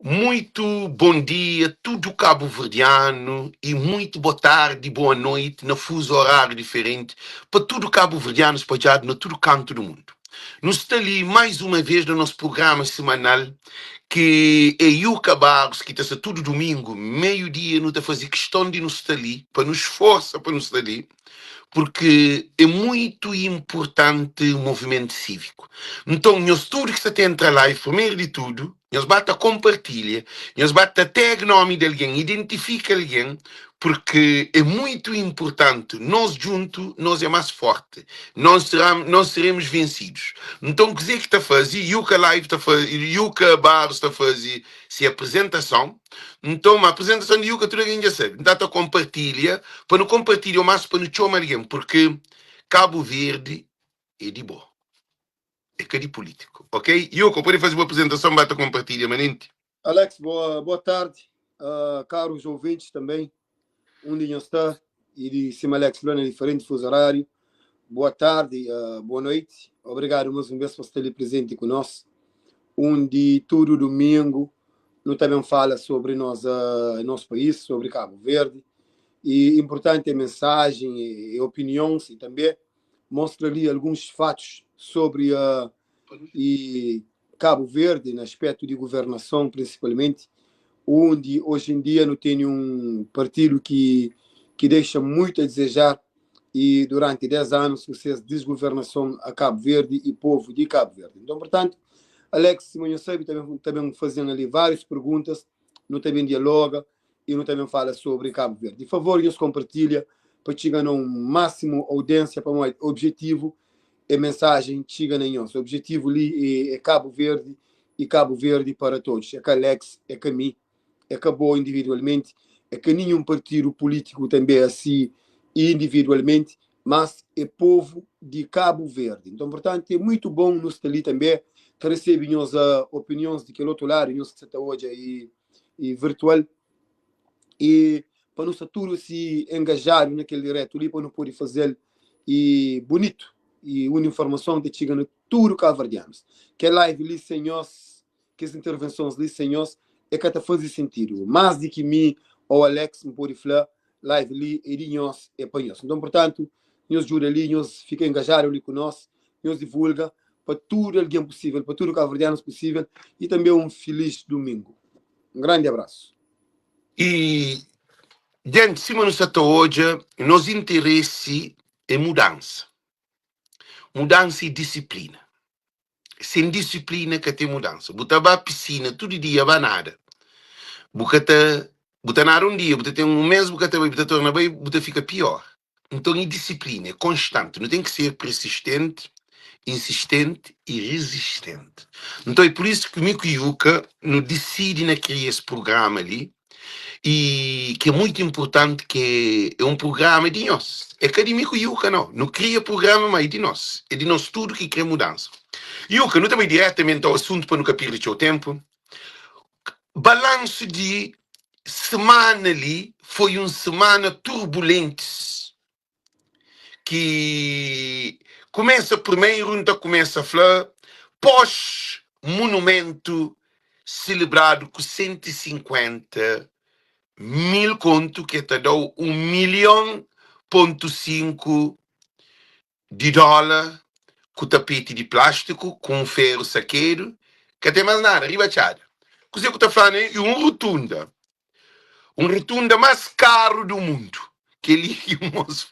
Muito bom dia tudo cabo-verdiano e muito boa tarde, boa noite, na fuso horário diferente, pa tudo cabo-verdiano espalhado na tudo canto do mundo. Nos sta li mais uma vez no nosso programa semanal, que é Yuka Barros, que está tudo domingo, meio-dia, nos ta fazer questão de nos estar ali, para nos força para nos estar ali, porque é muito importante o movimento cívico. Então, nhos tudo que está a entrar lá, e primeiro de tudo, nhos bata compartilha, nhos bata tag nome de alguém, identifica alguém, porque é muito importante. Nós juntos, nós é mais forte. Nós, será, nós seremos vencidos. Então, o que é que está a fazer? Yuka Live está a fazer, Yuka Barros está a fazer se apresentação. Então, uma apresentação de Yuka, tudo alguém já sabe. Então, tá compartilha, para não compartilhar o máximo para não chamar alguém, porque Cabo Verde é de boa. É que é de político, ok? Yuka, pode fazer uma apresentação, bata compartilha, manente. Alex, boa tarde. Caros ouvintes também, onde está, e de cima Alex Lona, diferente fuso horário. Boa tarde, boa noite. Obrigado mais uma vez por estar ali presente conosco. Onde todo domingo nós também fala sobre nós, nosso país, sobre Cabo Verde. E importante a mensagem e opiniões e também mostra ali alguns fatos sobre e Cabo Verde, no aspecto de governação principalmente, onde hoje em dia não tem um partido que deixa muito a desejar e durante 10 anos vocês desgovernação a Cabo Verde e povo de Cabo Verde. Então, portanto, Alex Simões sabe também fazendo ali várias perguntas, não também dialoga e não também fala sobre Cabo Verde. De favor, nos compartilha para chegar no máximo audiência para o objetivo e mensagem chega em nós. O objetivo ali é Cabo Verde e Cabo Verde para todos. É que Alex, é que a mim, é que boa individualmente, é que nenhum partido político também é assim individualmente, mas é povo de Cabo Verde. Então, portanto, é muito bom nos estar ali também, que recebe as opiniões de aquele outro lado, nós que está hoje aí e virtual, e para nós tudo se engajar naquele direto ali, para não poder fazer e bonito, e uma informação que chega no tudo cabo-verdianos. Que é live ali, senhores, que as intervenções ali, senhores, é que até faz sentido. Mais do que mim ou Alex me pode falar, live ali é de nós, é para nós. Então, portanto, nós ajuda ali, nós fica engajado ali conosco, nós divulga para tudo alguém possível, para tudo cabo-verdianos possível, e também um feliz domingo. Um grande abraço. E, diante de cima no hoje, nosso interesse é mudança. Mudança e disciplina. Sem disciplina que tem mudança. Botar à piscina todo dia, vai nada. Bucata, buta nada um dia, buta tem um mês, bucata bem, buta torna bem, buta fica pior. Então é disciplina, é constante. Não tem que ser persistente, insistente e resistente. Então é por isso que o Mico Yuka nos decide na criar esse programa ali, e que é muito importante, que é um programa de nós. É que é de Mico Yuka, não. Não cria programa, mas é de nós. É de nós tudo que cria mudança. Yuka, não também diretamente ao assunto para nunca perder seu tempo. Balanço de semana ali foi uma semana turbulente que começa primeiro, então começa a falar pós monumento celebrado com 150 mil conto que te deu 1,5 milhão de dólar com tapete de plástico, com um ferro saqueiro, que tem mais nada, ribachada. O que eu estou falando é um rotunda. Um rotunda mais caro do mundo. Que ele que o moço.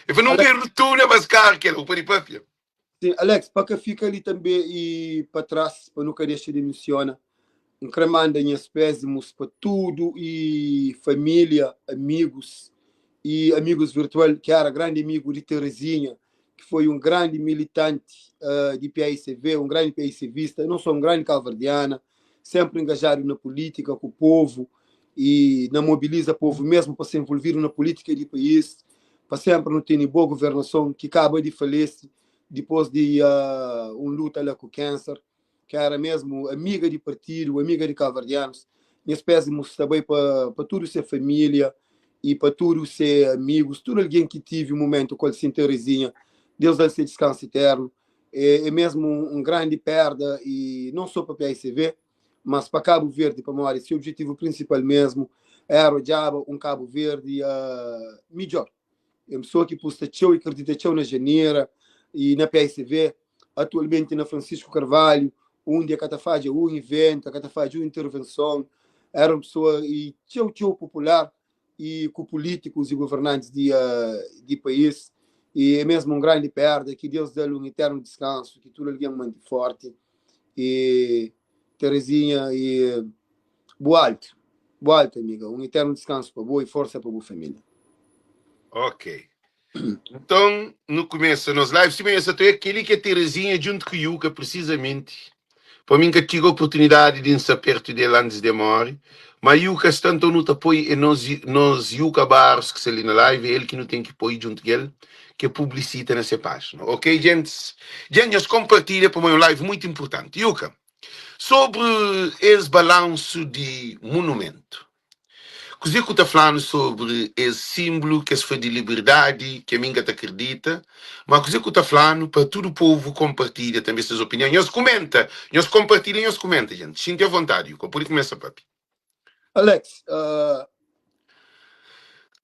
Eu falei, não tem rotunda mais caro que ele. O Paripapia. Sim, Alex, para que fica ali também e para trás, para nunca deixar de mencionar, um manda minhas pésimos para tudo e família, amigos e amigos virtual, que era grande amigo de Terezinha, que foi um grande militante de PAICV, um grande PAICVista, não só um grande cabo-verdiana, sempre engajado na política com o povo e na mobiliza o povo mesmo para se envolver na política do país, para sempre não ter boa governação, que acaba de falecer depois de um luta lá com o câncer, que era mesmo amiga de partido, amiga de cabo-verdianos. Minhas pésimos também para tudo ser família e para tudo ser amigos, tudo alguém que tive um momento com a Terezinha, Deus dá-lhe seu descanso eterno. É mesmo um grande perda, e não só para a PAICV, Mas pa Kabu Verdi, pamodi se objetivu prinsipal mesmu éra odjaba un Kabu Verdi midjór. É un pesoa ki pusta txeu i kridita txeu na Janira i na paicv, atualmenti na Francisco Carvalho, undi e ka ta fadja un iventu, e ka ta fadja un intervenson. Éra un pesoa i txeu, txeu popular i ku pulítikus i governantis di di país. I é mesmu un grandi perda, ki Deus da-l un iternu diskansu, ki tudu algen manti forti. E Terezinha e bu altu, bu altu amiga, un iternu diskansu pa bo i forsa pa bu família. Ok. Nton, nu kumesa nos live. Sima nhos sa ta oia, kel-li ki é Terezinha djuntu ku Yuka, prisizamenti. Pa mi, N ka txiga oportunidadi di N sta pertu di el antis di el móre. Má Yuka sta, nton nu ta poi é nos, nos Yuka Barros ki sta li na live, é el ki nu ten ki poi djuntu ku el, ki é publisita na se pájina. Ok, gentis? Dja nhos konpartilha pamodi é un live mutu inportanti. Yuka, sobri es balansu di monumentu, Kuzê ku ta fla-nu sobri es sinblu ki es fla di liberdadi, ki ami N ka ta kridita? Ma kuzê ku ta fla-nu pa tudu povu konpartilha tanbê ses opinion? Nhos kumenta, nhos konpartilha, nhos kumenta, jenti. Xinti avontadi, Yuka pode kumesa papia. Alex,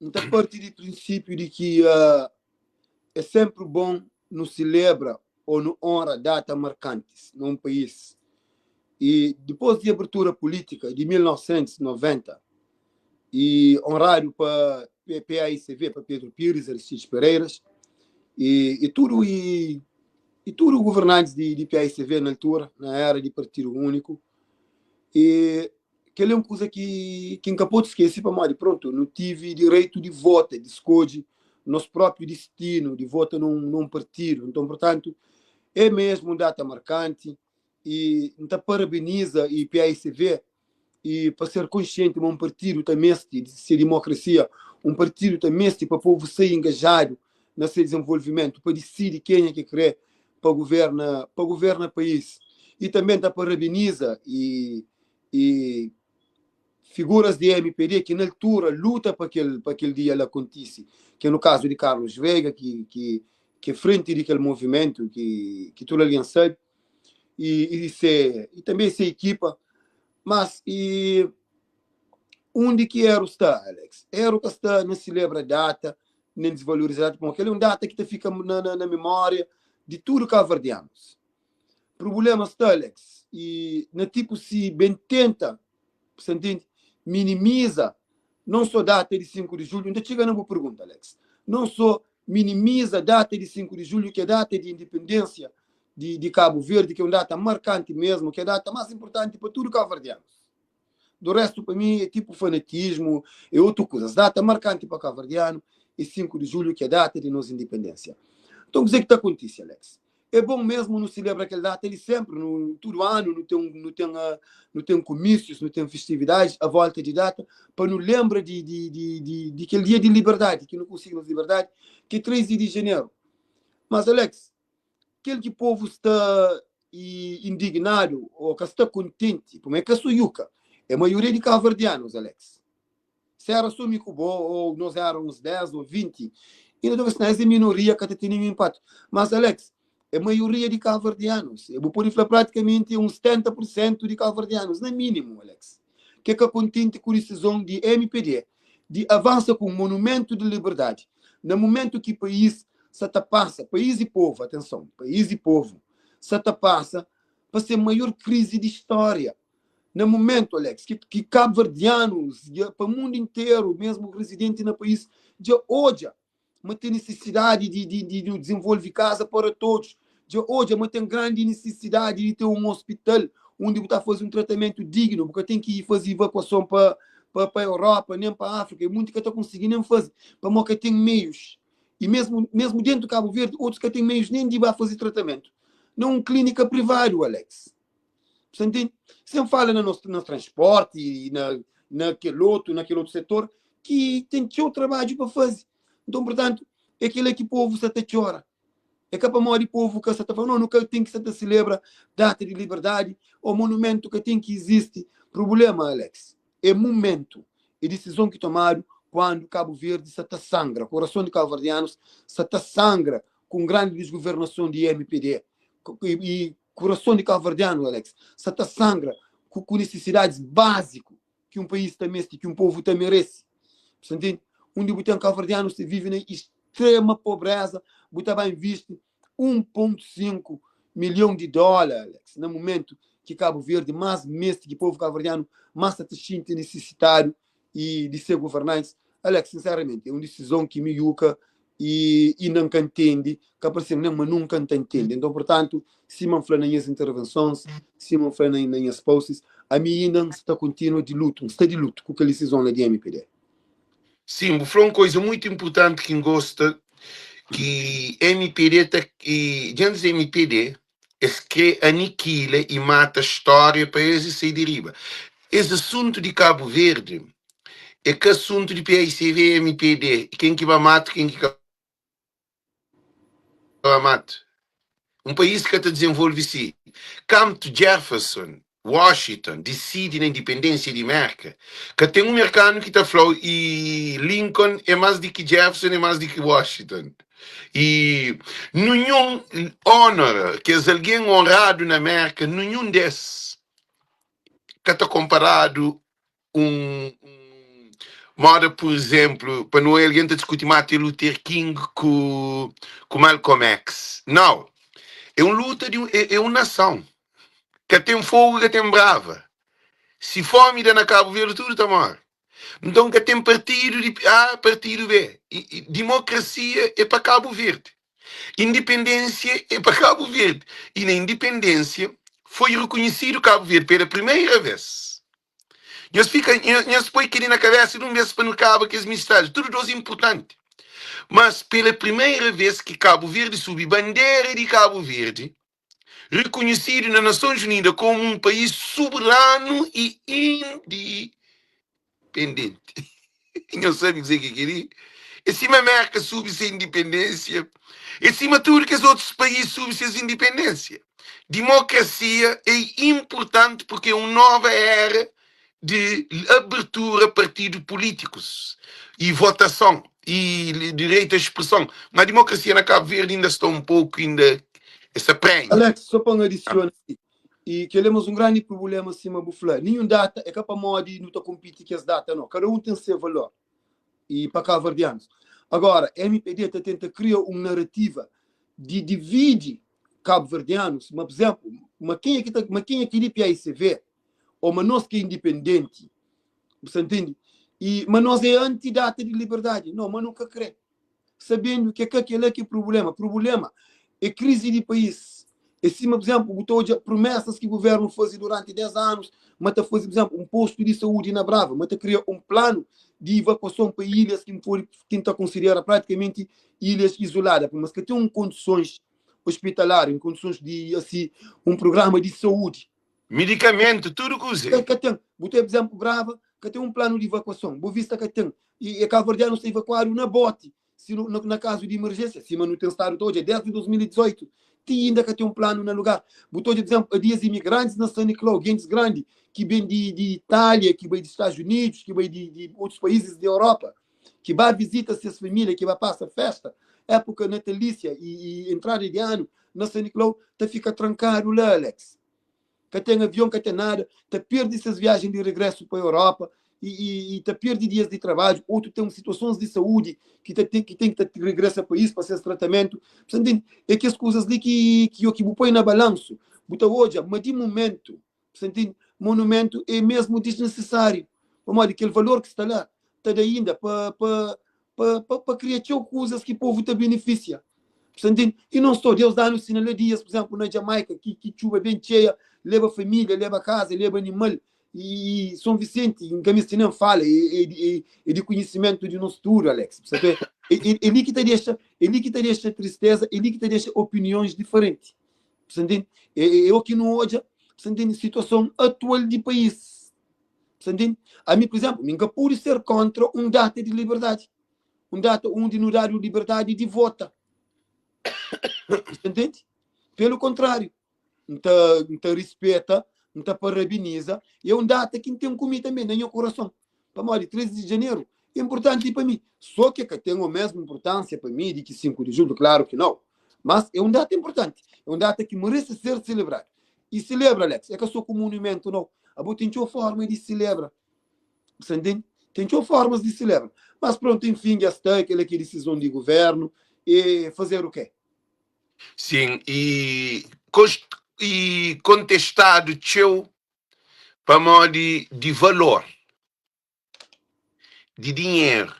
N ta parti di prinsipiu di ki é senpri bon nu silebra ô nu onra data markantis na un país i dipôs di abertura pulítika di 1990 i onradu pa PAICV, pa Pedro Pires, Aristides Pereiras i, i tudu i, i tudu governantis di, di PAICV na altura, na era di Partidu Úniku. E kel é un kuza ki, ki N ka pode skese pamodi, prontu, nu tive direitu di vota, di skodje nos própi distinu, di vota nun, nun partidu. Nton, purtantu, é mesmu un data markanti i N ta parabeniza i paicv i pa ser konsienti ma un partidu ta meste di se dimokrasia, un partidu ta meste pa povu sai engajadu na se dizenvolvimentu, pa disidi kenha ki kre pa governa, pa governa país. I tanbe N ta parabeniza i i figuras di MPD ki na altura luta pa kel pa kel dia la kontise, ki é no kazu di Carlos Veiga ki ki ki é frenti di kel movimentu ki ki tudu algen sabe i i se i tanbe se ekipa. Mas i undi ki eru sta, Alex? Eru ka sta na silebra data, nen disvaloriza data, pamodi kel é un data ki ta fika na na na memória di tudu kabuverdianus. Prubulema sta, Alex, i na tipu si ben tenta, sa ntende, minimiza non so data di 5 di julhu, N ta txiga na bu pergunta, Alex, non so minimiza data di 5 di julhu, ki é data di indipendênsia di, di Kabu Verdi, ki é un data markanti mesmu, ki é data más inpurtanti pa tudu kabuverdianus. Do restu pa mi é tipu fanatismu, é otu kuzas. Data markanti pa kabuverdianu é 5 di julhu, ki é data di nos indipendênsia. Nton, kuzê ki ta kontise, Alex? É bon mesmu nu selebra kel data li senpri, nu, tudu anu nu ten, nu ten, nu ten kumísius, nu ten festividadis a volta di data pa nu lenbra di, di, di, di, di kel dia di liberdadi, ki nu konsigi nos liberdadi, ki é 13 di janeru. Mas, Alex, kel ki povu sta indignadu ô ka sta kontenti, pamodi é ka so Yuka, é maioria di kabuverdianus, Alex. Se era so mi ku bo, ou nos era uns 10 ou 20, inda ta fla es é minoria, ka ta ten ninhun impatu. Mas Alex, é maioria di kabuverdianus. Bu pode fla pratikamenti uns 70 pur sentu di kabuverdianus, na minimu, Alex, ke ka kontenti ku disizon di MPD di avansa ku un monumentu di liberdadi na mumentu ki país sa ta pasa, país i povu, atenson, país i povu sa ta pasa pa se maior krizi di stória. Na mumentu, Alex, ki, ki kabuverdianus dja, pa mundu interu, mesmu rezidenti na país, dja odja ma ten nisisidadi di, di, di nu dizenvolve kaza para todos, dja odja ma ten grandi nisisidadi di ten un ospital undi bu ta faze un tratamentu dignu, bu ka ten ki faze evakuason pa, pa, pa Europa, nen pa Áfrika, e munti ka ta konsigi nen faze, pamodi ka ten meius. E mesmu, mesmu dentu Kabu Verdi, otus ka ten meius nen di ba faze tratamentu na un klínika privadu, Alex. Você entende? Sem fala na nos, na transporte e na, na aquele outro, naquele outro setor que tem teu trabalho para fazer. Então, portanto, é aquele que o povo está te chora. É que para morrer povo que está falando, não, nunca tem que se celebra data de liberdade ou monumento que tem que existe. Problema, Alex, é momento, é decisão que tomado quando Cabo Verde está ta sangra, coração de cabo-verdianos está ta sangra com grande desgovernação de MPD. E, e Kurason di kabuverdianu, Alex, sa ta sangra. ku nisisidadis báziku ki un país ta meste, ki un povu ta merese. Bu sta ntende? Undi bu ten kabuverdianus ta vive na extrema pobreza, bu ta ba invisti 1.5 milhon di dólar, Alex, na mumentu ki Kabu Verdi más meste, ki povu kabuverdianu más sta ta xinti nisisitadu i di se governantis. Alex, sinseramenti, é un disizon ki mi yuka i inda N ka ntende, ka parse-m nen ma nunka N ta ntende. Nton, purtantu, sima N fla na nhas intervensons, sima N fla na na nhas posts, ami inda N sta kontinua di lutu, N sta di lutu ku kel disizon la di mpd. Sim, bu fla un koisa muitu inpurtanti ki N gosta, ki mpd ta, i djentis di mpd es kre anikila i mata stória pa es i sai di riba. Es asuntu di Kabu Verdi é ka asuntu di paicv, mpd, ken ki ba mata, ken ki ka ba mata. Un país ka ta dizenvolve si. Kantu Jefferson Washington disidi na indipendênsia di Merka, ka ten un merkanu ki ta fla-u i Lincoln é más di ki Jefferson é más di ki Washington. I ninhun honor, kes algen onradu na Merka, ninhun des ka ta konparadu un moda, pur izénplu, pa nu algen ta diskuti Martin Luther King ku ku Malcolm X. Nau, é un luta di é, é un nason. Ka ten fogu, ka ten brava. Si fomi da na Kabu Verdi, tudu ta mori. Nton ka ten partidu di A, partidu B. I, i, demokrasia é pa Kabu Verdi. Independência é pa Kabu Verdi. I na independência foi rekonhesidu Kabu Verdi pela primeira vez. Nhos fika, nhos poi kel-li na kabésa di un bês pa nu kaba ku es mistériu. Tudu dôs é inportanti. Mas pela primeira vez ki Kabu Verdi subi bandera di Kabu Verdi, rekonhesidu na Nasons Unida komu un país soberanu i indipendenti. Nhos sabe kuzê ki é kel-li? É sima Mérka subi se indipendénsia, é sima tudu kes otus país subi ses indipendénsia. Dimokrasia é inportanti purki é un nova era di abertura partidu pulítikus i votason i direitu a spreson. Ma dimokrasia na Kabu Verdi inda sta un poku inda es ta prenha. Alex, só pa N adisiona li, i kel é mas un grandi prubulema sima bu fla, ninhun data é ka pamodi nu ta konpiti kes data no, kada un ten se valor i pa kabuverdianus. Agora, mpd ta tenta kria un narativa di dividi kabuverdianus, ma, pur izemplu, ma kenha ki ta, ma kenha ki di paicv ou ma nos ki é indipendenti, bu sta ntende? I ma nos é anti data di liberdadi. No, ma nu ka kre. Sabendu ki é ka kela ki é prubulema. Prubulema é krizi di país. É sima, pur izemplu, bu ta odja prumesas ki guvernu faze duranti 10 anus, ma ta faze, pur izemplu, un postu di saúdi na Brava, ma ta kria un planu di ivakuason pa ilhas ki N pode, ki N ta konsidera pratikamenti ilhas izolada, pamodi es ka ten un kondisons ospitaláriu, un kondisons di, asi, un prugrama di saúdi. Medikamentu, tudu kuze. Ka, ka ten. Bu ten, pur izénplu, Brava ka ten un planu di ivakuason. Boa Vista ka ten. I, e kabuverdianus ta ivakuadu na boti, si nu, na, na kazu di imerjénsia, sima nu ten stadu ta odja desdi 2018. Ti inda ka ten un planu na lugar. Bu ta odja, pur izénplu, adias imigrantis na San Niklau, gentis grandi ki ben di, di Itália, ki bai di Stadus Unidus, ki bai di, di otus paízis di Europa, ki ba vizita ses família, ki ba pasa festa, épuka natalísia i, i entrada di anu na San Niklau, ta fika trankadu la, Alex. Ka ten avion, ka ten nada, ta perde ses viajen di regresu pa Europa i, i, i ta perde dias di trabadju. Otu ten situasons di saúdi ki ta ten ki ten ki ta regresa país pa ses tratamentu. Sa ntende? É kes kuzas li ki ki o ki bu poi na balansu, bu ta odja ma di mumentu, sa ntende, monumentu é mesmu disnisisáriu, pamodi kel valor ki sta la ta da inda pa pa pa, pa, pa kria txeu kuzas ki povu ta benefisia. Sa ntende? I non só, Deus danu sinal la dias, por exemplo, na Jamaica, ki, ki txuba ben txeia, leba família, leba kaza, leba animal, i, i São Vicente, N ka misti nen fala, é, é, é, é di konhisimentu di nos tudu, Alex. Sa é, é, é li ki ta dexa, é li ki ta dexa tristeza, é li ki ta dexa opiniões diferenti. Sa ntende? É, é, é o ki nu odja, sa ntende, situason atual di país. Sa ntende? Ami, por exemplo, mi nka pudi ser kontra un data di liberdadi. Un data undi nu dadu liberdadi di vota. Sa ntende? Pelu kontráriu, N ta, N ta rispeta, N ta parabeniza. E un data ki N ten ku mi tanbe, na nha kurason. Pamodi 13 di janeru é inpurtanti pa mi. Só ki ka ten o mesmu inpurtánsia pa mi di ki 5 di julhu, klaru ki nau. Mas é un data inpurtanti. É un data ki merese ser selebradu. I selebra, Alex, é ka só ku monumentu, nau. Abo ten txeu forma di selebra. Bu sa ntende? Ten txeu formas di selebra. Mas pronto, enfin, dja sta, kel-la ki é disizon di governu. E fazer o quê? Sim, e, e kontestadu txeu pamodi di valor di dinheru.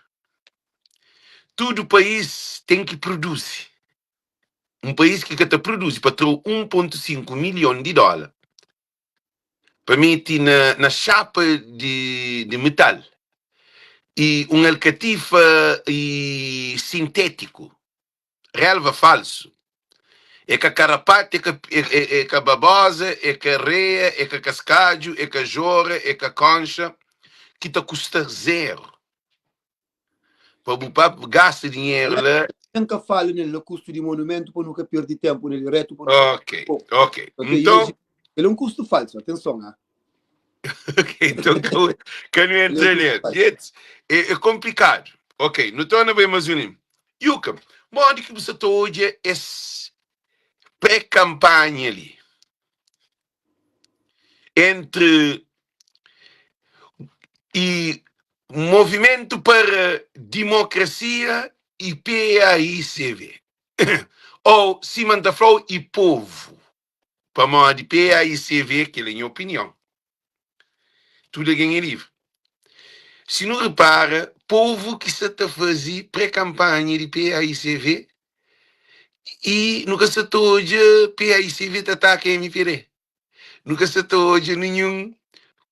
Tudu país ten ki produzi. Un país ki ka ta produzi pa tra 1.5 milhon di dóla pa meti na, na xapa di, di metal e un alkatifa e sintétiku, relva falsu, é ka karapatu, é ka, é, é, é ka babosa, é ka reia, é ka kaskadju, é ka jora, é ka konxa, ki ta kusta zero. Pa bu pa gasta dinheru la. N ka fala nel na kustu di monumentu pa nu ka perdi tempu nel retu pa nu Ok, ok. Nton, El é un kustu falsu, atenson, ah. Ok, então ka, ka nu El é entra un kustu nel. falsu. Gente, é, é komplikadu. Ok, nu torna bai mais un. Yuka, modi ki bu sa ta odja es pré-kampanha li entre e Movimento para Dimokrasia e PAICV? Ou, sima N ta fla-u, e povu? Pamodi PAICV, kel é nha opinion, tudu algen é livri. Si nu repara, povu ki sa ta faze pré-kanpanha di PAICV i nu ka sa ta odja PAICV ta ataka MPD. Nu ka sa ta odja ninhun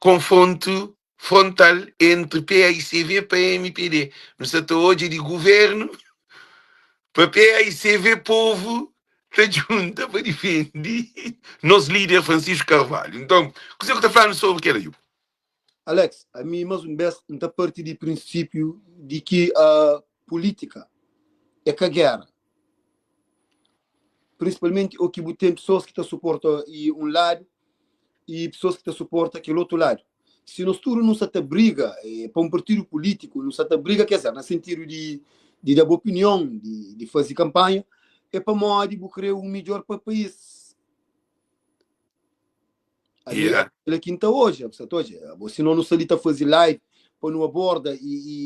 konfrontu frontal entri PAICV pa MPD. Nu sa ta odja di guvernu pa PAICV povu ta djunta pa difende nos lider Francisco Carvalho. Nton, kuzê ku ta fla-nu sobri kel-la, Yuba? Alex, ami mas un bes N ta parti di prinsipiu di ki pulítika é ka géra. Prinsipalmenti o ki bu ten pesoas ki ta suporta i un ladu i pesoas ki ta suporta kel otu ladu. Si nos tudu nu sa ta briga pa un partidu pulítiku, nu sa ta briga, ker dizer, na sentidu di di da bu opinion, di di faze kanpanha, é pamodi bu kre un midjor pa país. Ali Yeah. kel ki N ta odja, bu sa ta odja. Abo sinon nu sta li ta faze live pa nu aborda i, i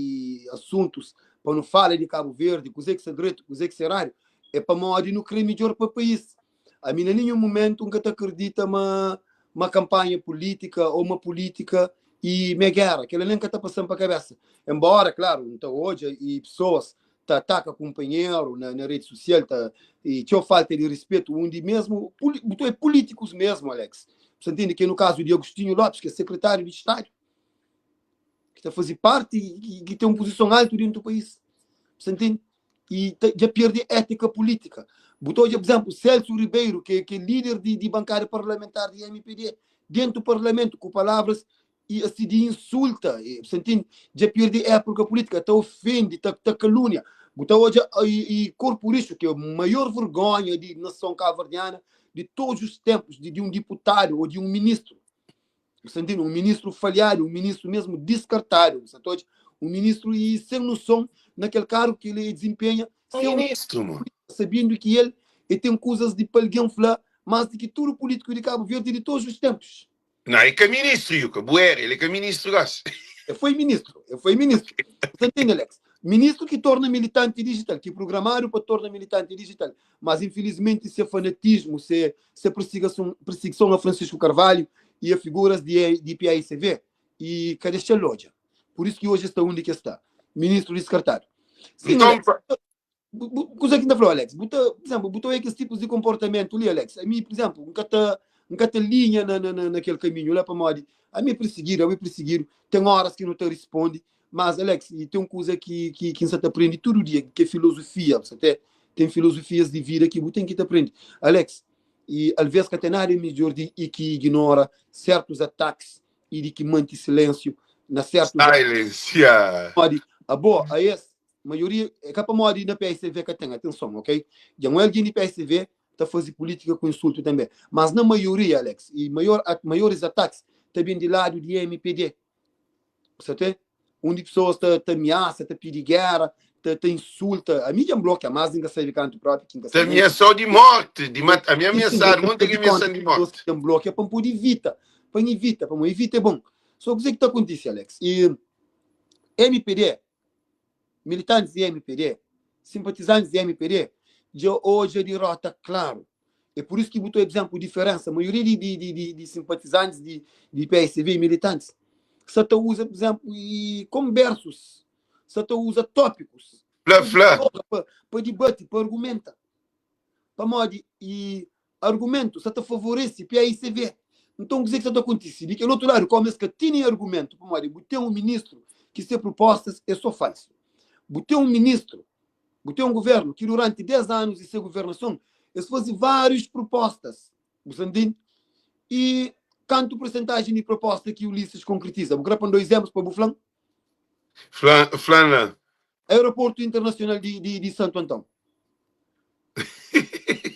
asuntus, pa nu fala di Cabo Verde, kuzê ki sta dretu, kuzê ki sta eradu, é pamodi nu kre midjor pa país. Ami na ninhun mumentu N ka ta akredita ma ma kanpanha pulítika ou ma pulítika i ma é géra. Kel-la nen ka ta pasa-m pa kabésa. Enbóra, klaru, N ta odja i pesoas ta ataka kunpanheru na, na redi sosial, ta, e txeu falta di rispetu, undi mesmu, puli, bu é pulítikus mesmu, Alex. Bu ntende ki é no kazu di Agostinho Lopes, ki é sekretáriu di Stadu, ki ta faze parti, ki, ki ten un puzison altu dentu país. Bu ntende? E ta, dja perde étika pulítika. Bu ta odja, por exemplu, Celso Ribeiro, ki, ki é líder di, di bankada parlamentar di MPD, dentu parlamentu, ku palavras i asi di insulta, e, bu ntende? Dja perde époka pulítika, ta ofende, ta, ta kalúnia. Bu ta odja i, i Corpo Rixo, ki é maior vergonha di nação cabo-verdiana di todos os tempos, di, di un diputadu ou di un ministru. Bu sta ntende? Un ministru falhadu, un ministru mesmu diskartadu, bu sta ta odja? Un ministru i sen noson na kel kargu ki el desempenha, sen Ministru, mo. sabendo ki el, el ten kuzas di pa algen fla más di ki tudu pulítiku di Cabo Verde di todos os tempos. Não, é ka ministru, Yuka. Bu era, ele é ka ministru gosi. El foi ministru, el foi ministru. Bu ta ntende, Alex? Ministru ki torna militanti digital, ki programadu pa torna militanti digital, mas infilismenti se fanatismu, se se persigason, persigison a Francisco Carvalho e a figuras di di PAICV e ka dexa-l odja. Pur isu ki oji el sta undi ki el sta. Ministru diskartadu. Sim, Nton, Alex. Bu, bu, kuza ki N ta fla-u, Alex, bu ta, por exemplo, bu ta oia kes tipus di konportamentu li, Alex. Ami, por exemplo, N ka ta, N ka ta linha na, na, na, na kel kaminhu la, pamodi ami é pirsigidu, abo é pirsigidu, ten óras ki nu ta risponde, mas, Alex, i ten un kuza ki, ki, ki N sa ta prende tudu dia, ki é filozofia, bu sa te, ten filozofias di vida ki bu ten ki ta prende. Alex, i alvês ka ten nada midjór di i ki ignora sértus atakis i di ki mante silénsiu na sértus silence, yeah. Pamodi abo, a es, maioria, é ka pamodi na PSV ka ten, atenson, ok? Dja un algen di PSV ta faze pulítika ku insultu tanbe, mas na maioria, Alex, i maior, maioris atakis ta ben di ladu di MPD, sa te? Undi pesoas ta, ta amiasa, ta pidi gera, ta, ta insulta. Ami dja N blokia, mas N ka sabe kantu propi ki N ka Ta sabe nem. ameaçou de morte, de mat... A me Sim, ameaçaram, N monte ta que di konta ameaçam de pessoas morte. ki dja N blokia pa N pode ivita. Pa N ivita, pamodi ivita é bon. So kuzê ki ta kontise, Alex? E mpd, militantis di mpd, sinpatizantis di mpd dja odja dirota klaru. É pur isu ki bu ta odja, pur izénplu, diferénsa, maioria di di di di di sinpatizantis di di PSV i militantis sa ta uza, pur izénplu, i konbersus, sa ta uza tópikus Fla, fla. pa pa dibati, pa argumenta. Pamodi i argumentu sa ta favorese PAICV. Nton kuzê ki sa ta kontise? Di kel otu ladu, kómu es ka tene argumentu, pamodi bu ten un ministru ki se prupóstas é sô falsu. Bu ten un ministru, bu ten un guvérnu ki duranti 10 anus di se guvernason es faze várius prupóstas, bu sa ntende? I kantu pursentajen di prupósta ki Ulisses konkretiza? Bu kre pa N da izénplus pa bu fla-m? Fla, fla-m la. Aeroportu Internasional di, di, di Santu Antão.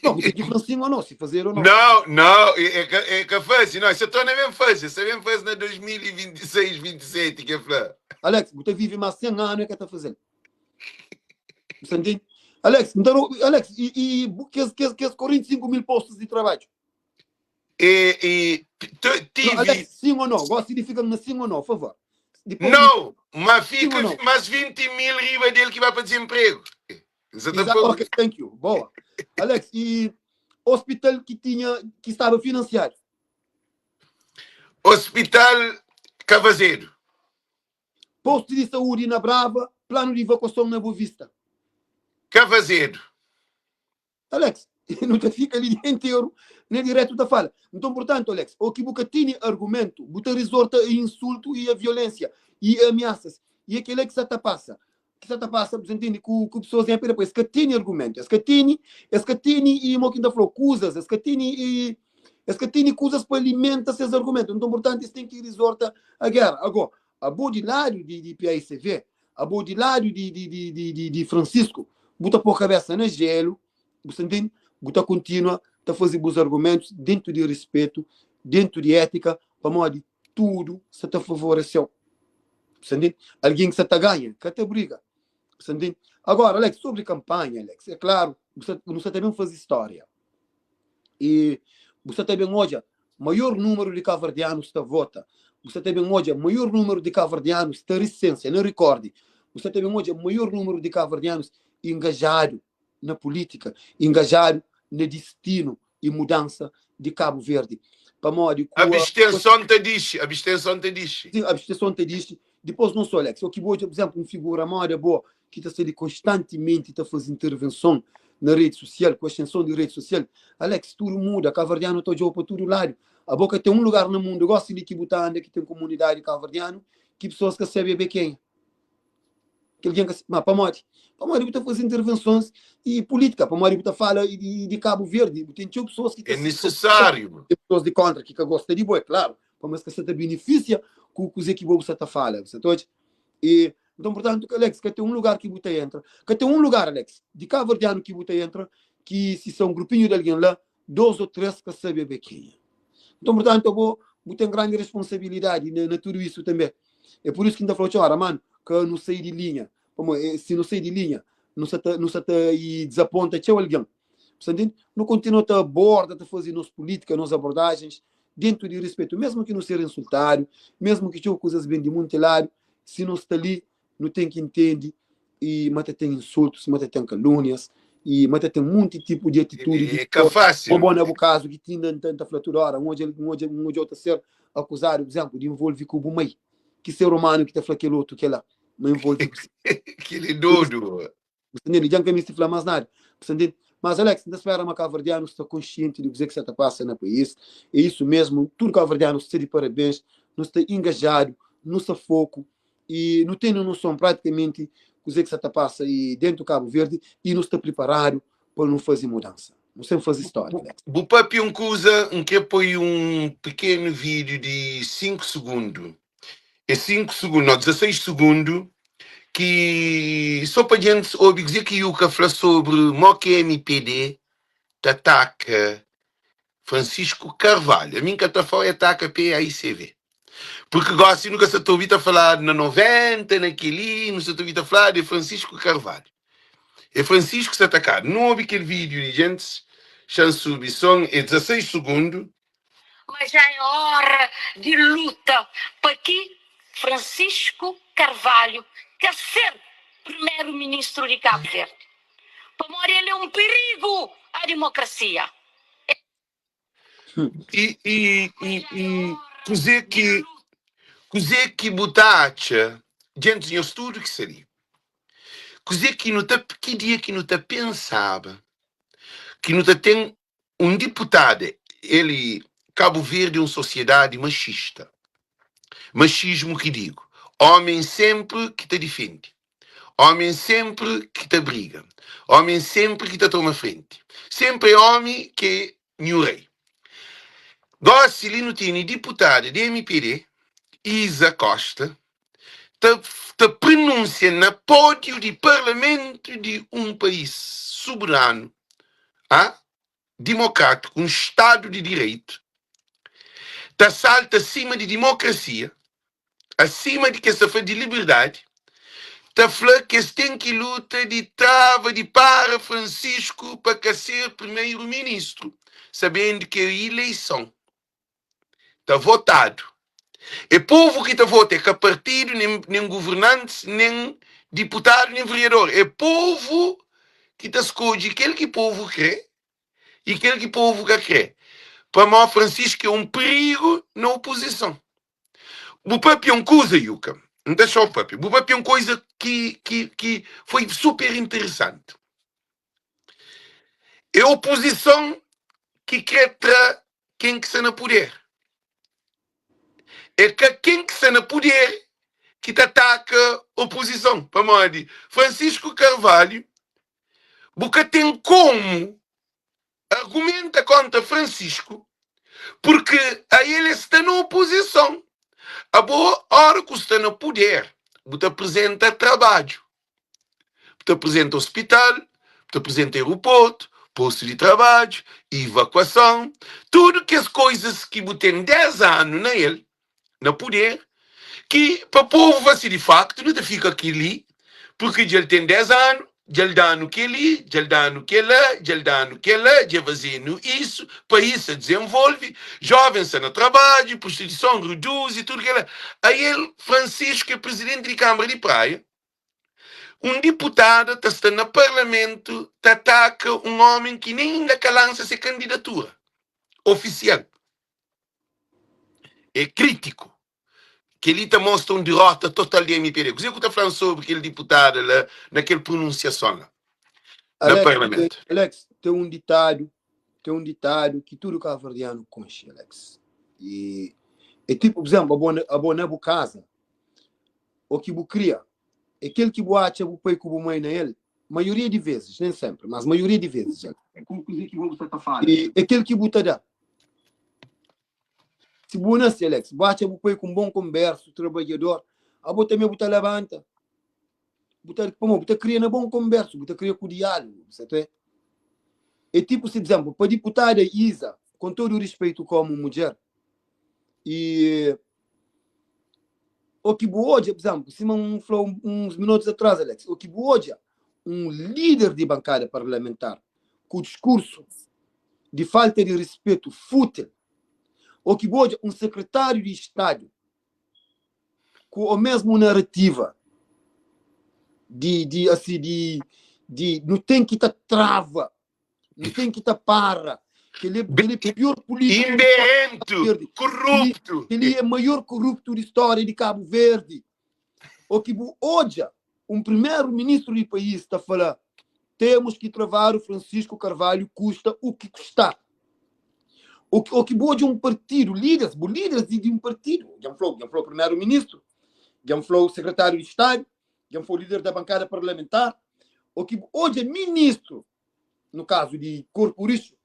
Não, bu ten ki fla sim ou não, si fazer ou não. Não, não, é, é, ka- é ka faze, não, isso torna bem faze, isso bem faze na 2026, 27 que fla. Alex, bu ta vive mais 100 ano é ka ta fazel. Bu sa ntende? Alex, nta ro- Alex, e, e bu- kes, kes, kes 45 mil postos de trabalho. E, e Não, tive. Alex, sim ou não? Gosto de ficar na sim ou não, favor. Depois não, mas fica mais 20 mil riba dele que vai para desemprego. Exato. Ok, thank you. Boa. Alex, e hospital que tinha, que estava financiado? Hospital Cavazedo. Posto de saúde na Brava, plano de evacuação na Boa Vista. Cavazedo. Alex, nu ta fika li dia interu na diretu ta fala. Nton, purtantu, Alex, o ki bu ka tene argumentu, bu ta rizorta a insultu i a violensia i a amiasas. I é kela ki sa ta pasa, ki sa ta pasa, bu ta ntende, ku ku pesoas di MPD, es ka tene argumentu, es ka tene, es ka tene, i mo ki N ta fla-u, kuzas, es ka tene, i es ka tene kuzas pa alimenta ses argumentu. Nton, purtantu, es ten ki rizorta a gera. Ago, abo di ladu di di PAICV, Abo di ladu di di di di di di Francisco, bu ta pô kabesa na jelu, bu sta ntende? Bu ta kontinua ta faze bus argumentus dentu di rispetu, dentu di étika, pamodi tudu sta ta favoreseu. Bu sta ntende? Algen ki sta ta ganha ka ta briga. Bu sta ntende? Agora, Alex, sobri kanpanha, Alex, é klaru, bu sta, nu sta ta ben faze stória. I bu sta ta ben odja maior numeru di kaverdianus ta vota, bu sta ta ben odja maior numeru di kaverdianus ta risensia na rikorde, bu sta ta ben odja maior numeru di kaverdianus ingajadu na pulitika, ingajadu na distinu i mudansa di Kabu Verdi. Pamodi ku a. Abstenson ta dixi, abstenson ta dixi. Sin, abstenson ta dixi. Dipos non so Alex, o ki bu odja, pur izemplu, un figura moda bo ki ta sta li konstantimenti ta faze intervenson na redi susial, ku asenson di redi susial, Alex, tudu muda, kaverdianu ta odja-u pa tudu ladu. Abo ka ten un lugar na mundu gosi li ki bu ta anda ki ten komunidadi kaverdianu ki pesoas ka sabe abe kenha. Ki algen ka ma pamodi? Pamodi bu ta faze intervensons i pulitika, pamodi bu ta fala di, di Kabu Verdi, bu ten txeu pesoas ki ta É nisisáriu. Ten pesoas di kontra ki ka gosta di bo, é klaru, pamodi es ka sa ta benefisia ku kuze ki bo bu sa ta fala, bu sa ta odja? E, nton, purtantu, Alex, ka ten un lugar ki bu ta entra, ka ten un lugar, Alex, di kabuverdianu ki bu ta entra, ki si sa un grupinhu di algen la, dos o tres ka sabe abe kenha. Nton, purtantu, abo bu ten grandi responsabilidadi na, na tudu isu tanbe. É pur isu ki N ta fla-u txora, manu, ka nu sai di linha, pamodi eh, si nu sai di linha, nu sa ta, nu sa ta i dizaponta txeu algen. Bu sta ntende? Nu kontinua ta aborda, ta faze nos pulítika, nos abordajens, dentu di rispetu, mesmu ki nu ser insultadu, mesmu ki txeu kuzas ben di munti ladu, si nu sta li, nu ten ki intende i ma ta ten insultus, ma ta ten kalúnias, i ma ta ten munti tipu di atitudi di É ka fásil. Bo bo na bu kazu ki ti inda N ta fla tudu óra, N odja N odja N odja-u ta ser akuzadu, pur izénplu, di involve ku bu mai. Ki ser umanu ki ta fla kel otu kel-la ma involve ku si? Kel é dodu. Bu sta ntende? Dja N ka meste fla más nada. Bu sta ntende? Mas, Alex, N ta spera ma kabuverdianus sta konsienti di kuzê ki sta ta pasa na país. É isu mesmu. Tudu kabuverdianus sta di parabens. Nu sta ingajadu, nu sta foku i nu tene noson pratikamenti kuzê ki sta ta pasa i dentu Kabu Verdi i nu sta priparadu pa nu faze mudansa. Nu sen faze stória, Alex. Bu papia un kuza, N kre poi un pikenu vídiu di 5 sugundu. É 5 sugundu, nau, 16 sugundu, ki só pa djentis obi kuzê ki Yuka fla sobri mo ki MPD ta ataka Francisco Carvalho. Ami N ka ta fla e ataka PAICV. Purki gosi nu ka sa ta obi ta faladu na 90, na kel-li, nu sa ta obi ta fladu é Francisco Carvalho. É Francisco ki sta atakadu. Nu obi kel vídiu li, djentis, xa N subi son, é 16 sugundu. Ma já é ora di luta pa ki Francisco Carvalho ka ser primeru ministru di Cabo Verde, pamodi el é un perigu a dimokrasia. I, i, i, i kuzê ki kuzê ki bu ta atxa djentis nhos tudu ki sta li? Kuzê ki nu ta ki dia ki nu ta pensaba ki nu ta ten un diputada el e Cabo Verde é un sosiedadi maxista maxismu ki digu omen senpri ki ta difende omen senpri ki ta briga omen senpri ki ta toma frenti senpri é omi ki é nhu rei gosi li nu tene diputada di MPD Isa Costa ta ta pronunsia na pódiu di parlamentu di un país soberanu, a dimokrátiku, un stadu di direitu, ta salta sima di dimokrasia, asima di kes ta fla di liberdadi, ta fla ki es ten ki luta di trava di para Francisco pa ka ser primeru ministru, sabendu ki é ileison. Ta votadu. É povu ki ta vota, é ka partidu, nen, nen governantis, nen diputadu, nen vereador. É povu ki ta skodje kel ki povu kre i kel ki povu ka kre. Pamó Francisco é un perigu na opozison. Bu papia un kuza, Yuka, N ta xa-u papia. Bu papia un koza ki, ki, ki foi super interesanti. É opozison ki kre tra ken ki sta na puder. É ka ken ki sta na puder ki ta ataka opozison. Pamodi Francisco Carvalho, bu ka ten komu argumenta kontra Francisco, purki a el e sta na opozison. Abo, ora ku sta na puder, bu ta apresenta trabadju. Bu ta apresenta ospital, bu ta apresenta aeroportu, postu di trabadju, ivakuason, tudu kes koizas ki bu ten 10 anu na el, na puder, ki pa povu fla si di faktu nu ta fika kili, purki dja el ten 10 anu, dja el da-nu keli, dja el da-nu kela, dja el da-nu kela, dja el faze-nu isu, país sa dizenvolve, jovens sta na trabadju, prostituison reduzi, tudu kela. Ael Francisco é prizidenti di Kâmara di Praia, Un diputada ta sta na parlamentu ta ataka un omi ki nen inda ka lansa se kandidatura ofisial. É kritiku. Kel-li ta mostra un dirota total di MPD. Kuzê ku ta fla-m sobri kel diputada la na kel prununsiason la na Alex, parlamentu? Alex, ten un ditadu, ten un ditadu ki tudu kabuverdianu konxe, Alex. E, é tipo, por exemplo, abo, abo na bu kaza, o ki bu kria, é kel ki bu atxa bu pai ku bu mai na el, maioria di vezis, nen senpri, mas maioria di vezis, el. E é kel ki bu ta da. Si bu nase, Alex, bu atxa bu pai ku un bon konbersu, trabadjador, abo tanbe bu ta labanta, bu ta, pamodi bu ta kria na bon konbersu, bu ta kria ku diálugu, bu sa ta. É tipu si, por exemplo, pa diputada Isa, com todo o respeito como mudjer, e o ki bu odja, por exemplo, sima un fla uns minutos atrás, Alex, o ki bu odja un líder di bancada parlamentar ku discurso di falta di respeito fútil, o ki bu odja un secretário di Estado ku o mesmo narrativa di, di assim, di, di nu ten ki ta trava, nu ten ki ta para, kel é, kel é pior político di história de Cabo Imberento, Verde, koruptu. kel é maior koruptu di história di Cabo Verde. O ki bu odja un primeiro-ministro di país ta fala temos que travar o Francisco Carvalho custa o que custar. O que, o que bu odja un partido, líderes, bu líderes di, di un partido, dja falou, dja falou primeiro-ministro, dja falou secretário de Estado, dja falou líder da bancada parlamentar, o que bu odja ministro, no caso de Corpo Rixo,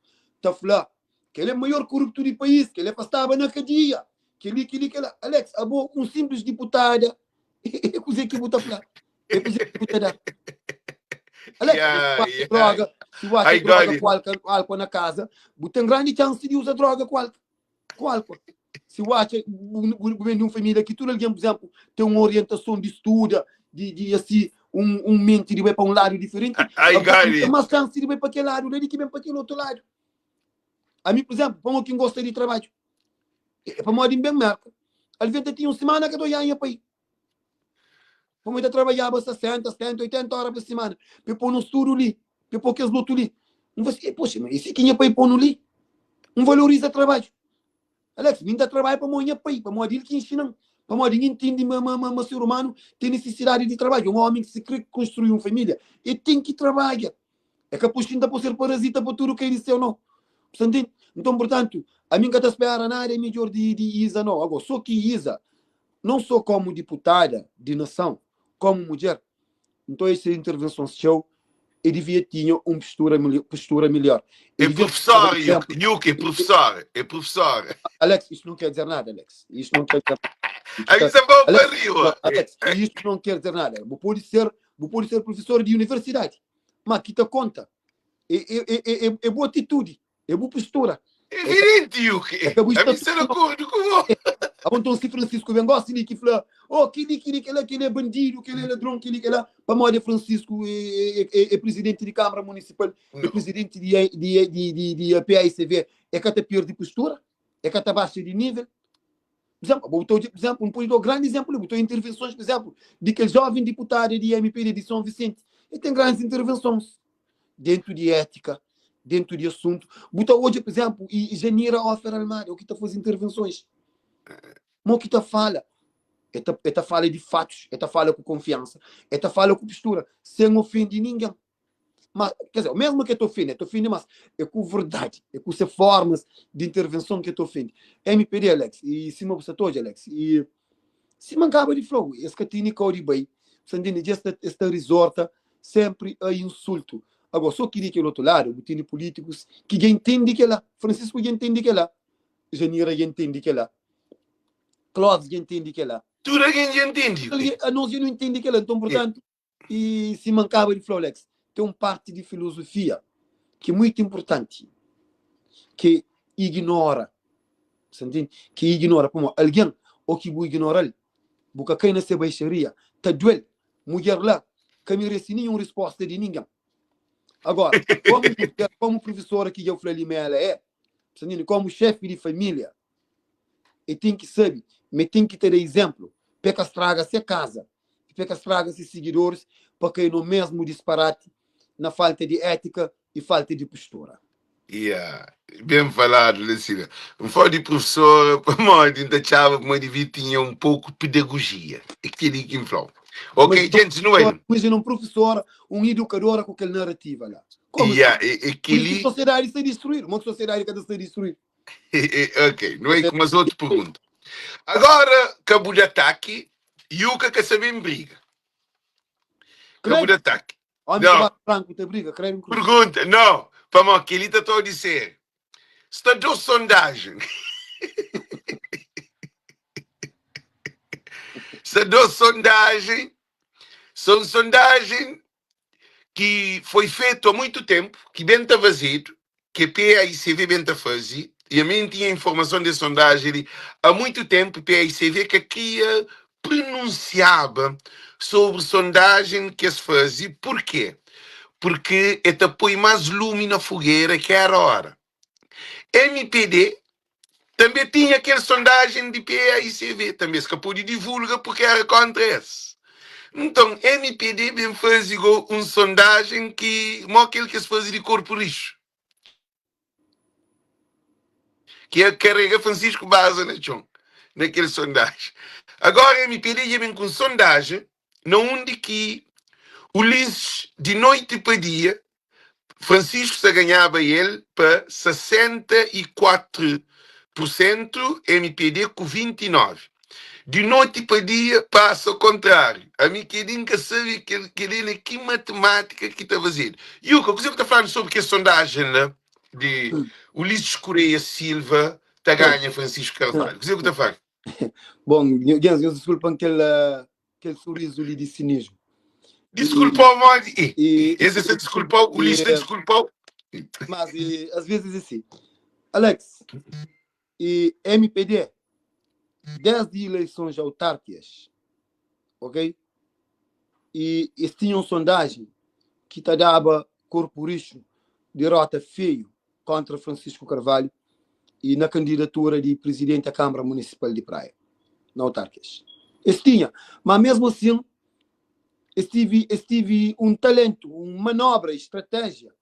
ta fla que ele é o maior corrupto do país, que ele é pa estava na cadeia, que ele, que ele, que ele. Alex, abo um simples deputada, é coisa que bu ta fla, é coisa que bu ta da. Alex, Yeah, se bu acha yeah. droga, se bu acha I got droga it. com álcool, álcool na casa, bu tem grande chance de usar droga com álcool. Com álcool. Se bu acha, bu, bu, bu vem de uma família que tudo alguém, por exemplo, tem uma orientação de estuda, de, de assim, um, um mente de vai para um lado diferente, I abo got tem it. mais chance de vai para aquele lado, de que vem para aquele outro lado. A mim, por exemplo, para quem gosta de trabalho. É pamodi N ben Merka. Alvês N ta tinha un simana ka ta odja nha pai. Pamodi N ta trabadjaba 60, 70, 80 óra pa simana pa e pô nos tudu li, pa e pô kes lotu li. N fla si, poxa, ma é si ki nha pai pô-nu li? N valoriza trabadju. Alex, mi N ta trabadja pamodi nha pai, pamodi el ki inxina-m, pamodi N intende ma ma ma ser umanu ten nisisidadi di trabadju. Un ómi ki si krê konstrui un família, el ten ki trabadja. É ka puxinta pa ser parazita pa tudu kai di séu, nau. Bu sta ntende? Nton, purtantu, ami N ka ta spera nada midjór di di Iza, nau. Agó, sô ki Iza, non sô kómu diputada di nason, kómu mudjer, nton es se intervensons txeu, e divia tinha un postura postura melhor. E É devia daba professora, exemplo. Yuki, é professora, é professora. Alex, isto não quer dizer nada, Alex. Isto não quer dizer nada. Aí você vai Alex, para Rio. Alex, isto não quer dizer nada. Bu pode ser, bu pode ser professor de universidade, mas ki ta konta é, é, é, é, é bu atitude, é bu postura. Evidente, Yuki. É ka bu A mim estatuto, está de não. acordo com você. Ah, Então, se Francisco vem gosta de que fala, oh, que li, que li, que lá, que ele é bandido, que ele é ladrão, que li, que lá, para modo Francisco é, é, é, é presidente de Câmara Municipal, é Não. presidente de, de, de, de, de PAICV, é que perde postura, é que baixa de nível. Por exemplo, botou, por exemplo, um pode dar um grande exemplo, botou intervenções, por exemplo, de aquele jovem deputado de MPD de São Vicente. Ele tem grandes intervenções dentro de ética, dentro de assunto. Botou hoje, por exemplo, e Janira Offer Almada, o que está fazendo intervenções. Mas o que está fala? Ele fala de fatos, ele fala com confiança, ele fala com postura, sem ofender ninguém. Mas, quer dizer, mesmo que eu estou ofendendo, estou ofendendo, mas é com verdade, é com essas formas de intervenção que eu estou ofendendo. MPD, Alex, e cima você todo, Alex, e se mancava de flow, esse que tinha que bem, você entende? Esta, esta resorta sempre a insulto. Agora, só queria que o outro lado, tem políticos que já entende que lá, Francisco já entende que lá, Janira já entende que lá, Clóvis já entende que lá. Tudo alguém já entende. A nós já não entende que lá, então, portanto, e se mancava de flow, Alex, tem uma parte de filosofia que é muito importante, que ignora, você entende? Que ignora, como alguém, ou que ignora, buka cai na sua baixaria, tá duel, mulher lá, que merece nenhuma resposta de ninguém. Agora, como mulher, como professora que eu falei, ela é, você entende? Como chefe de família, e tem que saber, mas tem que ter exemplo, para estraga se casa, para estraga se seguidores, para cair no mesmo disparate, na falta de ética e falta de postura. Yeah. Bem falado, Lucina. Não foi de professora, para mim, ainda achava que devia tinha um pouco de pedagogia. Aquele que falou. Ok, Mas, gente, não é? Imagina um professor, um educador com aquela narrativa lá. Como Yeah, assim? Por isso aquele... a sociedade está a destruir. Uma sociedade que está a destruir. Ok, não é com mais outra pergunta. Agora, cabo de ataque, Yuka quer saber em briga. Cabo de ataque. Homem Não. que branco te briga, creio que Pergunta, não. Para aquele está a dizer. Está duas sondagens. Está duas sondagens. São sondagens que foi feito há muito tempo, que bem está vazio, que PAICV bem está fazendo, e a mim tinha informação de sondagem ali, há muito tempo, PAICV que queria pronunciava sobre sondagem que se fazia. Por quê? Porque ele põe mais lume na fogueira que era a hora. MPD também tinha aquela sondagem de PAICV, também escapou de divulga porque era contra esse. Então, MPD bem faz igual uma sondagem que, como aquele que se faz de corpo lixo. Que é carrega Francisco Baza na chão, naquele sondagem. Agora, MPD já vem com sondagem, na onde que Ulisses, de noite para dia, Francisco se ganhava ele para 64%, MPD com 29%. De noite para dia passa ao contrário. A mim que nunca sabe que que ele que matemática que está fazendo. E o que você está falando sobre que a sondagem né, de Ulisses Correia Silva está ganha Francisco Carvalho. O que você está falando? Bom, Jens, eu desculpa aquele, aquele sorriso ali de cinismo. Desculpa, mano. E, Esse se desculpou, Ulisses desculpou. Mas e, às vezes assim. Alex, e MPD, desde eleições autárquicas, ok? E eles tinham sondagem que te dava corpo rixo, derrota feio contra Francisco Carvalho. E na kandidatura di prizidenti a Kâmara Munisipal di Praia, na autarkias. Es tinha, má mesmu asin, es tive, es tive un talentu, un manobra y stratéjia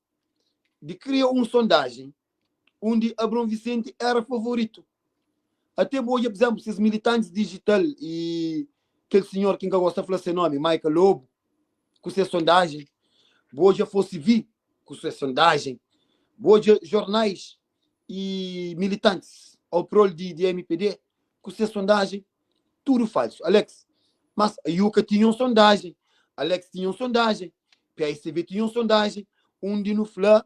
di kria un sondajen undi Abrão Vicente éra favoritu. Até bu odja, pur izénplu, ses militantis dijital y kel sinhor ki N ka gosta fla se nómi, Maica Lobo, ku ses sondajen. Bu odja Fosivi ku ses sondajen. Bu odja jornais y militantis ao prol di di mpd ku ses sondajen tudu falsu Alex mas Ayuka tinha un sondajen Alex tinha un sondajen PICV tinha un sondajen undi nu fla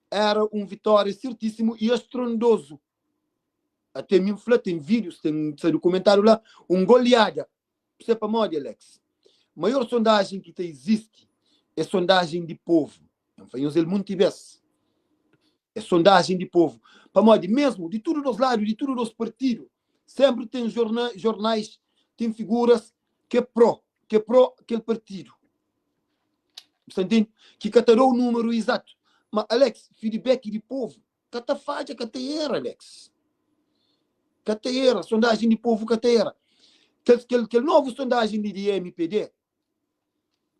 era un vitória sertísimu y astrondozu ate mi fla ten vídeos ten sa dokumentadu la un goleada Pse pamodi Alex maior sondajen ki ta izisti é sondajen di povu N fla nhos el munti bes. É sondajen di povu. Pamodi mesmu di tudu dos ladu, di tudu dos partidu, senpri ten jornais, ten figuras ke pro, ke pro kel partidu. Bu sta ntende? Ki ka ta da-u numeru izatu. Ma Alex, feedback di povu ka ta fadja, ka ta era, Alex. Ka ta era. Sondajen di povu ka ta era. Kel, kel, kel novu sondajen di di MPD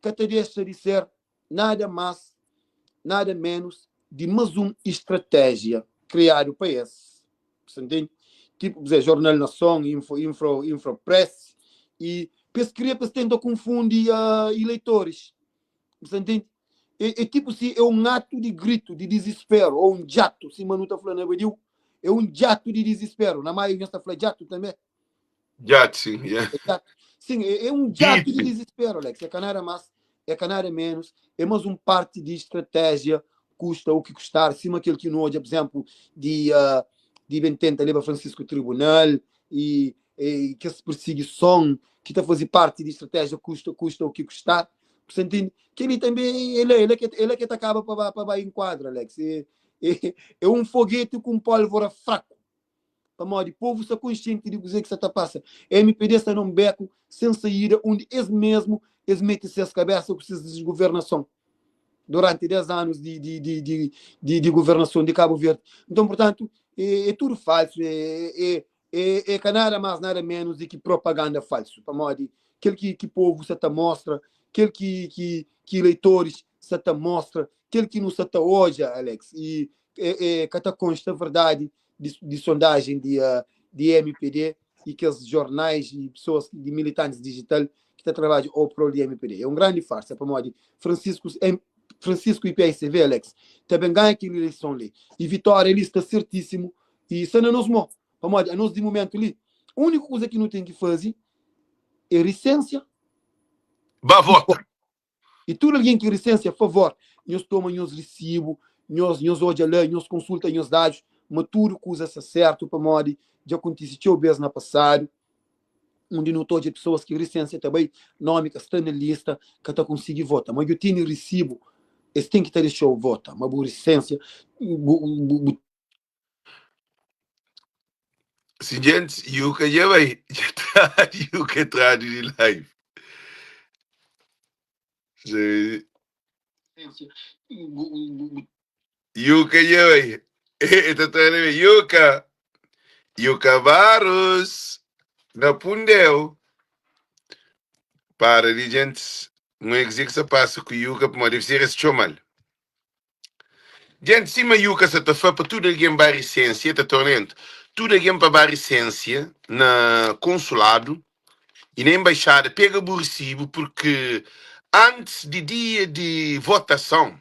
ka ta dexa di ser nada más, nada ménus di más un estratéjia kriadu pa es, sa ntende? Tipu, pur izénplu, Jornal Nason, Info, Infro, Infropress, i pa es kria pa es tenta kunfundi ileitoris, bu sa ntende? É, é tipu si é un atu di gritu, di dizisperu, ô un djatu, sima nu ta fla na Badiu, é un djatu di dizisperu, na Maio nhos ta fla djatu tanbê? Djatu, sim, yeah. É djatu. Sim, é, é um djatu de desespero, Alex. É ka nada mais, é ka nada menos. É mais um parte de estratégia, custa o que custar. Sima aquele que nu odja, por exemplo, de, uh, de ben tenta leba Francisco tribunal e, e que essa perseguição que tá fazer parte de estratégia custa, custa o que custar. Você entende? Que ele também, ele, ele, que, ele que tá acaba para para enquadra, Alex. É, é, é um foguete com pólvora fraco. Pamodi povu sta konsienti di kuzê ki sta ta pasa. Mpd sta na un beku sen saída undi es mesmu es mete ses kabesa ku ses desgovernason duranti 10 anus di di di di di di governason di Kabu Verdi. Nton, purtantu, é é tudu falsu, é é é é ka nada más nada menus di ki propaganda falsu. Pamodi kel ki ki povu sta ta mostra, kel ki ki ki eleitoris sta ta mostra, kel ki nu sta ta odja, Alex, i é é ka ta konsta verdadi di, di sondajen di, uh, di MPD e kes jornais e pessoas di militantes digital ki ta trabadja ou prol di MPD. É um grande farsa, pamodi Francisco, M, Francisco e PICV, Alex, ta ben ganha kel eleison li. E vitória li sta certíssimo e sta na nos mão. Pamodi anos di momento li, úniku kuza ki nu ten ki faze é recensia Ba vota. I tudu algen ki risensia, favor, nhos toma nhos risibu, nhos nhos odja la, nhos konsulta nhos dadus ma tudu kuza sta sertu, pamodi dja kontise txeu bes na pasadu undi nu ta odja pesoas ki risensia ta bai, nomi ka sta na lista, ka ta konsigi vota. Ma djo tene risibu, es ten ki ta dexau vota, ma bu risensia, bu bu bu. Si djentis, Yuka dja bai, dja tradu Yuka tradu di live. Yuka dja bai, e ta tra na Yuka, Yuka Barros, na pundeu. Para di djentis, un é kuzê ki sa pasa ku Yuka, pamodi debe ser es txomal. Djenti sima Yuka sa ta fla pa tudu algen ba risensia, ta torna entra tudu algen pa ba risensia na konsuladu i na enbaixada pega bu risibu purki antis di dia di votason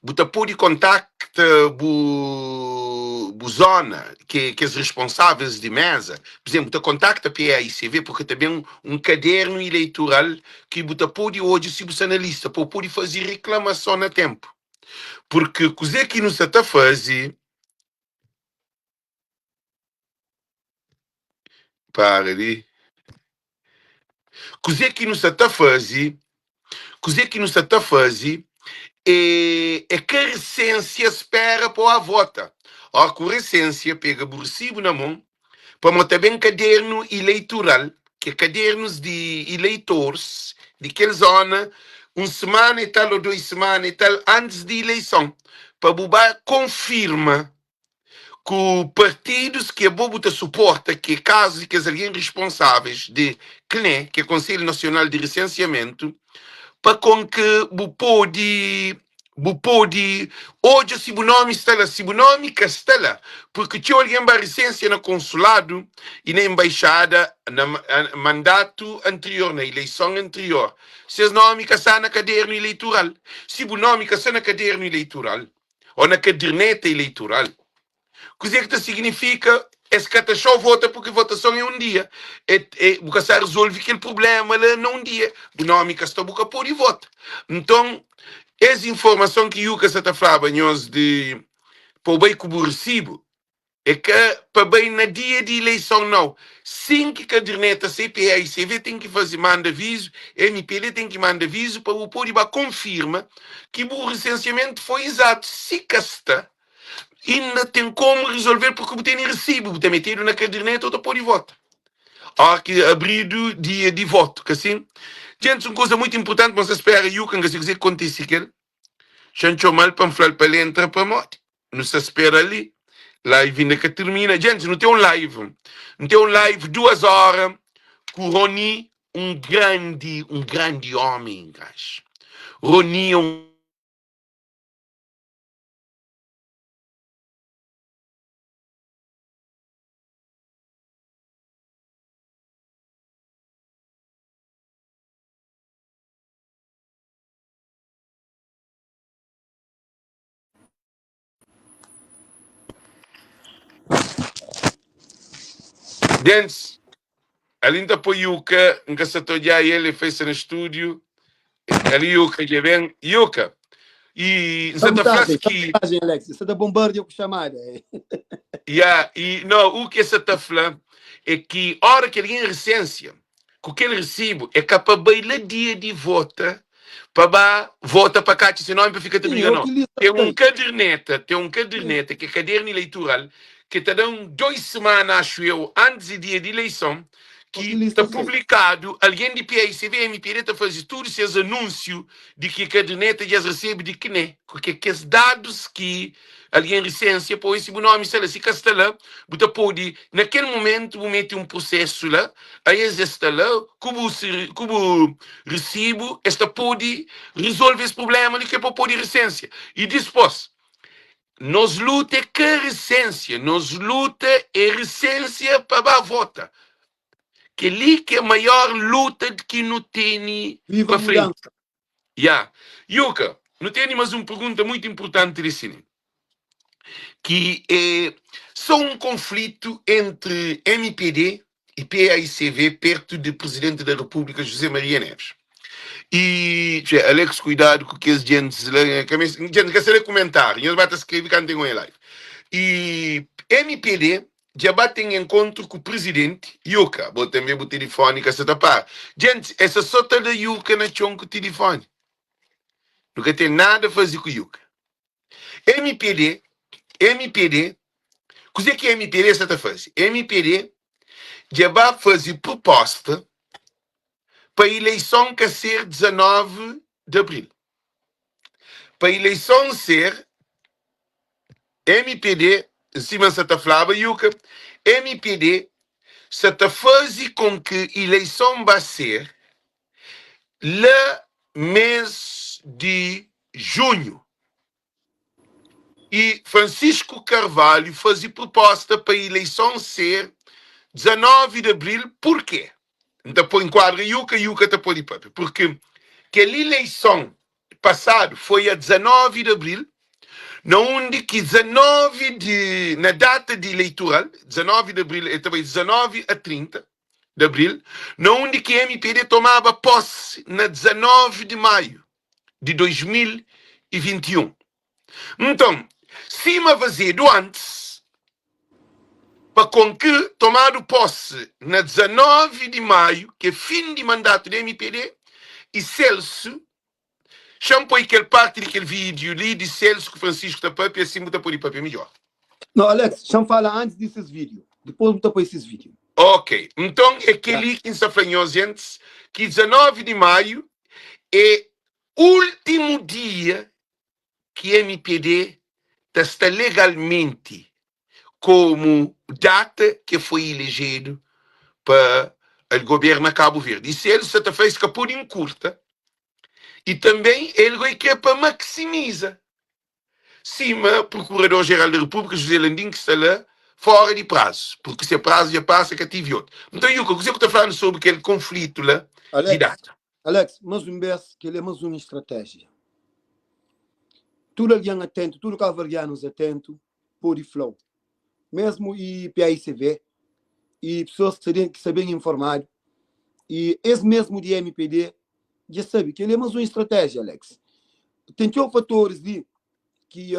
bu ta pode kontakta bu bu zona ke kes responsáveis di meza pur izenplu bu ta kontakta PAICV purki ta ben un kadernu ileitural ki bu ta pode odja si bu sta na lista pa bu pode faze riklamason na tenpu. Purki kuzê ki nu sta ta faze para li kuzê ki nu sta ta faze kuzê ki nu sta ta faze é, é ka resensia spera pa o vota ó ku resensia pega bu resibu na mon Pamodi ta ben kadernu ileitural, ki é kadernus di ileitores di kel zona, un semana e tal o dois semana e tal antis di ileison, pa bu ba konfirma. ku partidus ki abo bu ta suporta, ki é kazu di kes algen responsáveis di CNE, ki é Konselhu Nasional di Resensiamentu, pa kon ki bu pode bu pode odja si bu nomi sta la. Si bu nomi ka sta la, purki txeu algen ba resensia na konsuladu i na enbaixada na mandatu anterior, na ileison anterior, ses nomi ka sta na kadernu ileitural. Si bu nomi ka sta na kadernu ileitural o na kaderneta ileitural, Kuzê ki ta signifika es ka ta xau vota purki votason é un dia. E, e, bu ka sta rezolve kel prublema la na un dia. Bu nomi ka sta, bu ka pode vota. Nton, es informason ki Yuka sa ta flaba nhos di pa bu bai ku bu resibu, é ka pa bai na dia di ileison nau. Sin ki kaderneta CPA i CV ten ki faze manda avizu, MPD ten ki manda avizu pa bu pode ba konfirma ki bu resensiamentu foi izatu. Si ka sta, Inda ten komu resolver porque bu tene recibo, bu ta metedu na caderneta, bu ta pode vota. Ora ki abridu dia di voto, ka sin? Gentis, un kuza muito importante, ma sa spera Yuka, nka si kuze ki kontisi kel. Xa N txomal pa N flal pa el entra pamodi nu sa spera li. Live inda ka termina. Gentis, nu ten un live. Nu ten un live duas ora ku Roni, un grandi, un grandi omi, gajo. Roni é un. Dents, ali N ta poi Yuka, N ka sa ta odja el, el festa na stúdiu. Ali Yuka dja ben. Yuka, i N sa ta fla-s Sabotagem, ki. sabotagem, Alex. Você tá bombardeando com chamada. Ya, i no, u ki es sa ta fla é ki ora ki algen resensia ku kel resibu é ka pa bai la dia di vota pa ba vota pa katxa se nomi pa fika ta Sim, briga é o no. que lista Ten un sai. kaderneta, ten un Sim, kaderneta ki é kadernu ileitural ki ta da un dois semana axu eu antis di dia di ileison é o que ki ta lista sai. publikadu algen di PAICV MPD ta faze tudu ses anúnsiu di ki kaderneta dja es resebe di kne ku ke kes dadus ki algen risensia poi si bu nomi sta la si ka sta la bu ta pode na kel mumentu bu mete un prusesu la a es es sta la ku bu ku bu risibu es ta pode rizolve es prublema li ke pa pode risensia i dispos nos luta é ka risensia nos luta é risensia pa ba vota kel-li ki é maior luta ki nu tene Viva pa a frenti mudança. Ya. Yuka, nu tene mas un pergunta muito importante di sini, ki é só un konflitu entre MPD e PAICV pertu di Presidente da República José Maria Neves. E, txê, Alex, kuidadu ku kes djentis la, nha ka meste, djentis ka sta lé kumentáriu, nhos ba ta skrebe kantu ten oi live. E MPD dja ba ten enkontru ku Presidente, Yuka, bo tanbe bu tilifoni ka sa ta para. Djentis, es sa so ta da Yuka na txon ku tilifoni. Nu ka ten nada faze ku Yuka. MPD, MPD, kuze ki MPD sa ta faze? MPD dja ba faze proposta pa ileison ka ser 19 di abril. Pa ileison ser MPD, sima N sa ta flaba Yuka, MPD sa ta faze kon ki ileison ba ser la mes di junhu. I Francisco Carvalho faze proposta pa ileison ser 19 di abril, purke? N ta poi nkuadra Yuka, Yuka ta pode papia. Purke kel ileison pasadu foi a 19 di abril, na undi ki 19 di, na data di eleitoral, 19 di abril, el ta bai 19 a 30 di abril, na undi ki MPD tomaba posse na 19 di maiu di 2021. Nton, sima fazedu antis, pa kon ki tomadu posse na 19 di maiu, ki é fin di mandatu di MPD, e Celso Xa-m poi kel parti di kel vídiu li di Celso ku Francisco ta pâpia, asin bu ta pode pâpia midjór. No, Alex, xa-m fala antis di ses vídiu. Dipôs bu ta poi ses vídiu. Ok, nton é Ya. kel-li ki N sta fla nhos, gentis, ki 19 di maiu é últimu dia ki MPD ta sta legalmenti. komu data ke foi ilejedu pa el goberna Kabu Verdi. I si el sa ta fla es ka pode inkurta i tanben el goi kre pa maksimiza sima Prokurador Jeral di Repúblika José Landim ki sta la fora di prazu, purki se prazu dja pasa ka tive otu. Nton Yuka, kuzê ku ta fla-nu sobri kel konflitu la di Alex, data? Alex, más un bês, kel-li é más un estratéjia. Tudu algen atentu, tudu kabuverdianus atentu pode fla-u, mésmu i paicv, i pesoas ki sta ben informadu, i es mésmu di mpd dja sabe kel-li é más un estratéjia, Alex. Ten txeu fatoris li ki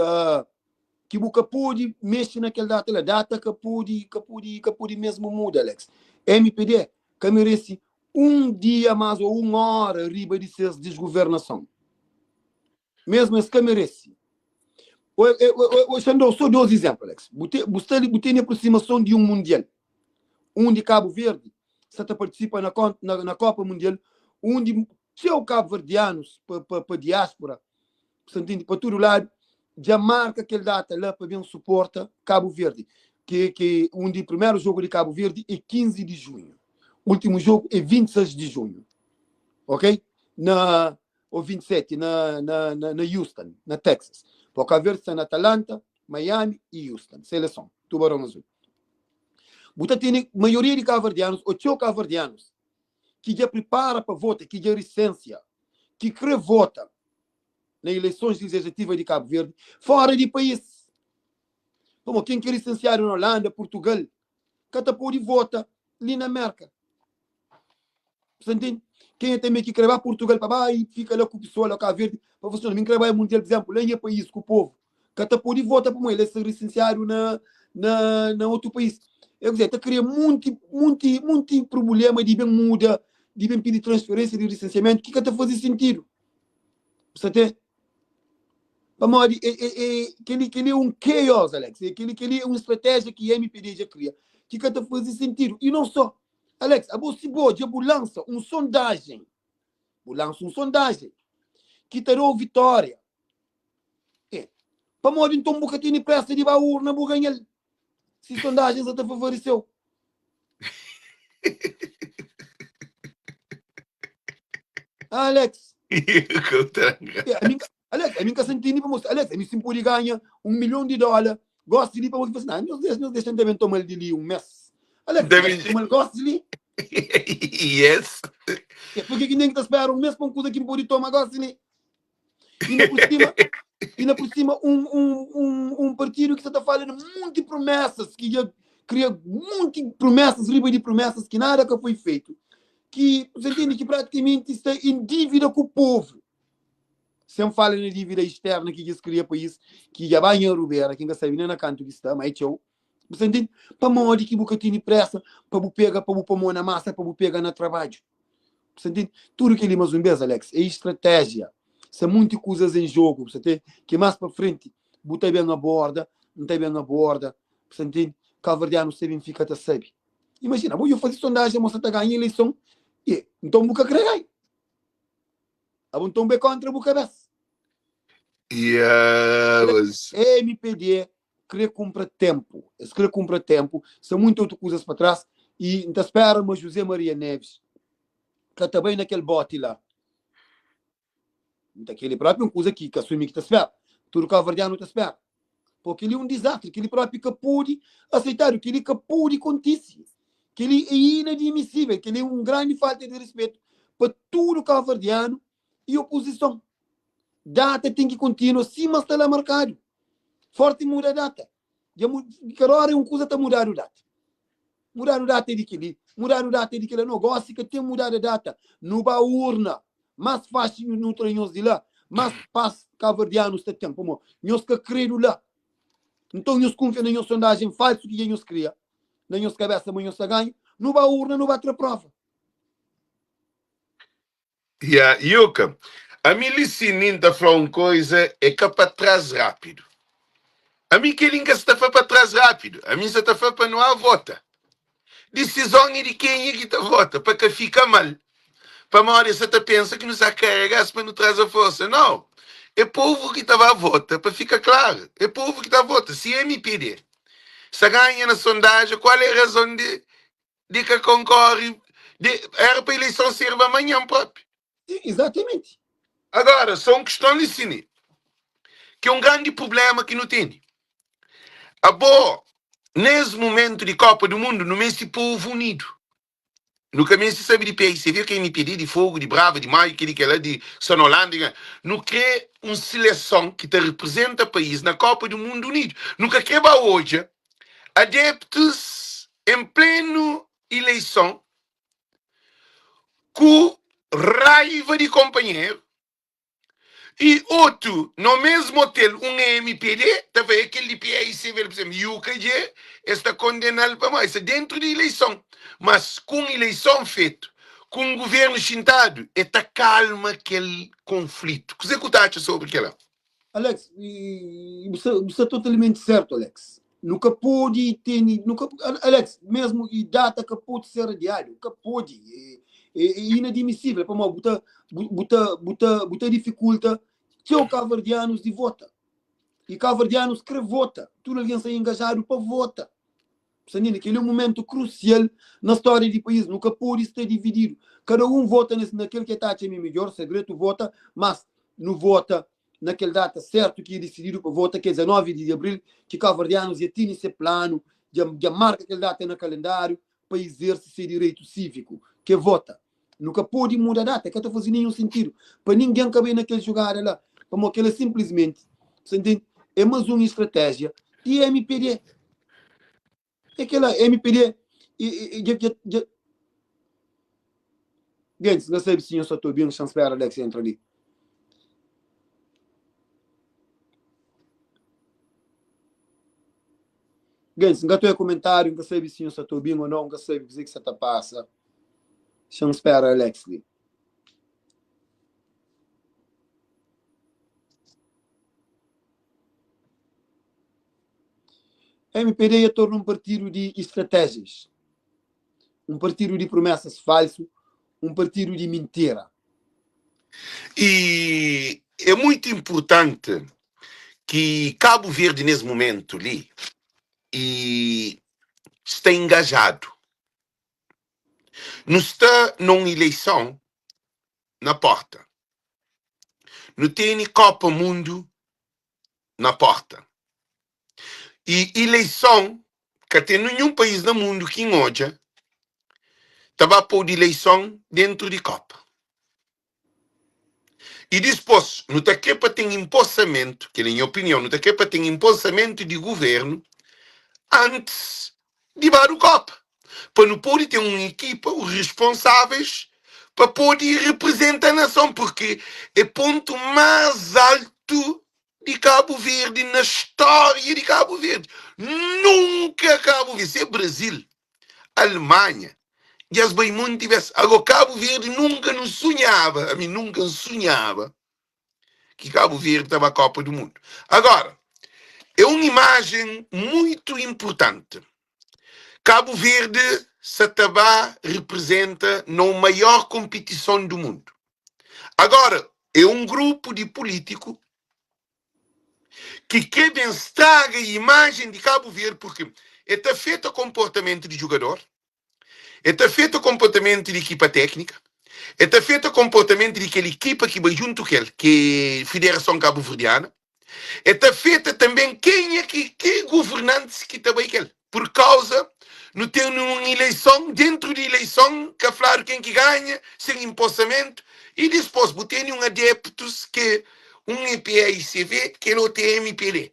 ki bu ka pode mexe na kel data la. Data ka pode, ka pode, ka pode mesmu muda, Alex. Mpd ka merese un dia más ô un óra riba di ses desgovernason. Mesmu es ka merese. Ô, Xandão, só dos izénplu, Alex. Bu te, bu sta li, bu tene aproximason di un mundial, undi Kabu Verdi sta ta partisipa na, na, na Kopa Mundial, undi txeu kabuverdianus pa, pa, pa diáspora, sa ntende, pa tudu ladu, dja marka kel data la pa ben suporta Kabu Verdi, ki, ki undi primeru jogu di Kabu Verdi é 15 di junhu, últimu jogu é 26 di junhu, ok? Na, ou 27, na, na, na, na Houston, na Texas. Pô, Kabu Verdi sta na Atalanta, Miami e Houston, seleson, Tubarão Azul. Bu ta tene maioria di kabuverdianus ô txeu kabuverdianus ki dja pripara pa vota, ki dja risensia, ki kre vota na ileisons legislativa di Kabu Verdi fora di país. Pamodi ken ki é lisensiadu na Holanda, Portugal, ka ta pode vota li na Merka. Sa ntende? Kenha tanbe ki kre ba Portugal pa ba i fika la ku pesoa la Kabu Verdi, pa fla si, mi kre bai mundial, por izénplu, la nha país ku povu, ka ta pode vota pamodi el é ser lisensiadu na na na otu país. É kuzê, ta kria munti, munti, munti prubléma di ben muda, di ben pidi transferênsia di lisensiamentu ki ka ta faze sentidu. Sa te? Pamodi é, é, é, kel-li, kel-li é un chaos, Alex. É, kel-li, kel-li é un estratégia ki MPD dja kria, ki ka ta faze sentidu. I não só. Alex, abo si bo dja bu lansa un sondajen, bu lansa un sondajen ki ta da-u vitória. É. Pamodi nton bu ka tene presa di ba urna bu ganha-l, si sondajen sa ta favorise-u. Alex. É, ami, Alex, ami ka sa ntende pamodi, Alex, ami si N pode ganha un milhon di dóla gosi li, pamodi ki fla si, nhos dexa, nhos dexa N ta ben toma-l di li un mes. Alex, toma-l gosi li. Yes. É, purki ki nen ki ta spera un mes pa un kuza ki N pode toma gosi li? Inda por sima, inda por sima un, un, un, un partidu ki sa ta fala de munti promesas, ki dja kria munti promesas riba di promesas ki nada ka foi feito, ki, você entende, ki praticamente sta em dívida ku povo. Sem fala na dívida externa ki dja kria país, ki dja ba nha rubera, ki nka sabe nem na kantu ki sta, ma é txeu. Você entende? Pamodi ki bu ka tene pressa pa bu pega, pa bu pô mão na massa, pa bu pega na trabadju? Você entende? Tudo kel-li, mais um vez, Alex, é estratégia. São muitas coisas em jogo, você entende? Que mais para frente, bu ta ben aborda, N ta ben aborda, você entende? Cabo-verdiano sabe, fica ta sabe. Imagina, bu fazer sondagem, moça ta ganha eleição, e então bu ka kre ganha. Abo então bu é contra bu cabeça. Yeah, mas... MPD kre kunpra ténpu. Es kre kunpra ténpu. Sta munti otu kuzas pa tras i N ta spera ma José Maria Neves ka ta bai na kel bóti la. N ta kel-li própi un kuza ki ka so mi ki ta spera. Tudu kabuverdianu ta spera. Po kel-li un dizastri. Kel-li própi ka pode aseitadu. Kel-li ka pode kontise. Kel-li é inadmisível. Kel-li é un grandi falta di rispetu pa tudu kabuverdianu i opozison. Data ten ki kontinua sima sta la markadu. Forti muda data. Dja mu, kada ora é un kuza ta mudadu data. Mudadu data é di kel-li, mudadu data é di kel-la. No, gosi ka ten mudada data. Nu ba urna. Más faxi nu tra nhos di la, más pas kabuverdianus ta ten. Pamodi nhos ka kredu la. Nton nhos kunfia na nhos sondajen falsu ki dja nhos kria na nhos kabesa ma nhos ta ganha. Nu ba urna, nu ba tra prova. Ya, Yuka, ami li si nin ta fla un koisa é ka pa tras rápidu. Ami kel-li N ka sta fla pa tras rápidu, ami N sa ta fla pa nu a vota. Disizon é di kenha ki ta vota, pa ka fika mal, pamodi es sa ta pensa ki nu sa karega-s pa nu traza forsa. Nau, é povu ki ta ba vota, pa fika klaru, é povu ki ta vota. Si mpd. Sta ganha na sondaja, kual é razon di di ka konkori? Di, era pa ileison serba manhan propi. Sim, exatamente. Agora, só un kiston li sini, ki é un grandi prublema ki nu tene. Abo, nes mumentu di Kopa du Mundu, nu meste povu unidu. Nu ka meste sabe di PICV, ki é MPD, di Fogo, di Brava, di Maio, kel-li, kel-la, di Sanolândia. Di... Nu krê un seleson ki ta reprezenta país na Kopa du Mundu unidu. Nu ka krê ba odja adeptus en plenu ileison ku raiva di konpanheru i otu no mesmu otel, un é MPD ta fla é kel di PAICV, por exemplo, Yuka dje es ta kondenal pamodi sta dentru di ileison, mas ku un ileison fetu ku un guvernu xintadu e ta kalma kel konflitu. Kuze ku ta atxa sobri kela? Alex, bu sta, bu sta totalmente certo, Alex. Nu ka pode tene, nu ka, Alex, mesmo e data ka pode ser adiado, ka pode. É, é, é inadmissível, pamodi bu ta, bu ta, bu ta, bu ta dificulta txeu cabo-verdianos di vota. E cabo-verdianos kre vota, tudo alguém sta engajado pa vota. Sa ntende? Kel-li é un momentu krusial na stória di país. Nu ka pode sta divididu. Kada un vota na kel ki el ta atxa ma é midjór, se dretu vota, mas nu vota na kel data sértu ki é disididu pa vota, ki é 19 di abril, ki kauverdianus dja tene se planu, dja marka kel data na kalendáriu pa izerse se direitu síviku, ki é vota. Nu ka pode muda data, ka ta faze ninhun sintidu pa ningen ka bai na kel jugada la, pamodi kel-la sinplismenti, sa ntende, é más un estratéjia di mpd. É kel-la, mpd dja, dja, dja. Gentis, N ka sabe si nhos sa ta obi-m, xa N spera Alex entra li. Gentis, N ka ta oia kumentáriu, N ka sabe si nhos sa ta obi-m ô nau, N ka sabe kuzê ki sa ta pasa. Xa N spera Alex li. Mpd ia torna un partidu di estratéjias, un partidu di promesas falsu, un partidu di mintira. E é muitu inpurtanti ki Kabu Verdi nes mumentu li e sta engajadu. Nu sta na un ileison na porta. Nu tene Kopa Mundu na porta. I ileison, ka ten ninhun país na mundu ki N odja ta ba pô di ileison dentru di Kopa. I dispôs, nu ta kre pa ten inposamentu, kel é nha opinion, nu ta kre pa ten inposamentu di guvernu antis di ba du Kopa, pa nu pode ten un ekipa, responsáveis pa pode reprezenta nason, purki é pontu más altu di Kabu Verdi na stória di Kabu Verdi. Nunka Kabu Verdi, se Brazil, Alemanha, dja es bai monti bes. Ago Kabu Verdi nunka nu sunhaba, ami nunka N sunhaba ki Kabu Verdi ta ba Kopa du Mundu. Agora, é un imajen muitu inpurtanti. Kabu Verdi sa ta ba reprezenta na un maior konpitison du mundu. Agora, é un grupu di pulítiku ki kre ben straga imajen di Kabu Verdi purki e ta afeta konportamentu di djugador, e ta afeta konportamentu di ekipa téknika, e ta afeta konportamentu di kel ekipa ki bai djuntu ku el, ki é Federason Kabuverdiana, e ta afeta tanben kenha ki ki governantis ki ta bai kel. Pur kauza nu ten un ileison dentru di ileison ka fladu ken ki ganha, sen inposamentu, i dispos bu tene un adeptus ke un e PAICV kel otu e mpd.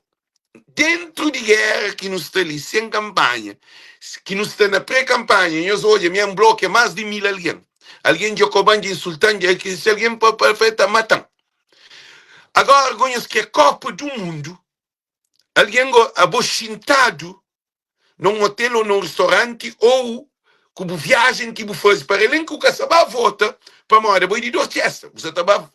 Dentru di gera ki nu sta li sen kanpanha, ki nu sta na pre-kanpanha, nhos odja mi en bloke mas di 1000 algen. Algen dja koba-m, dja insulta-m, dja si algen pa pa pa ta mata-m. Agora go nhos kre kopa du mundu, algen go abo xintadu na un hotel ou na un restauranti ou ku bu viajen ki bu faze para alén ki bu ka sa ba vota pamodi abo é di Dorchester bu sa ta ba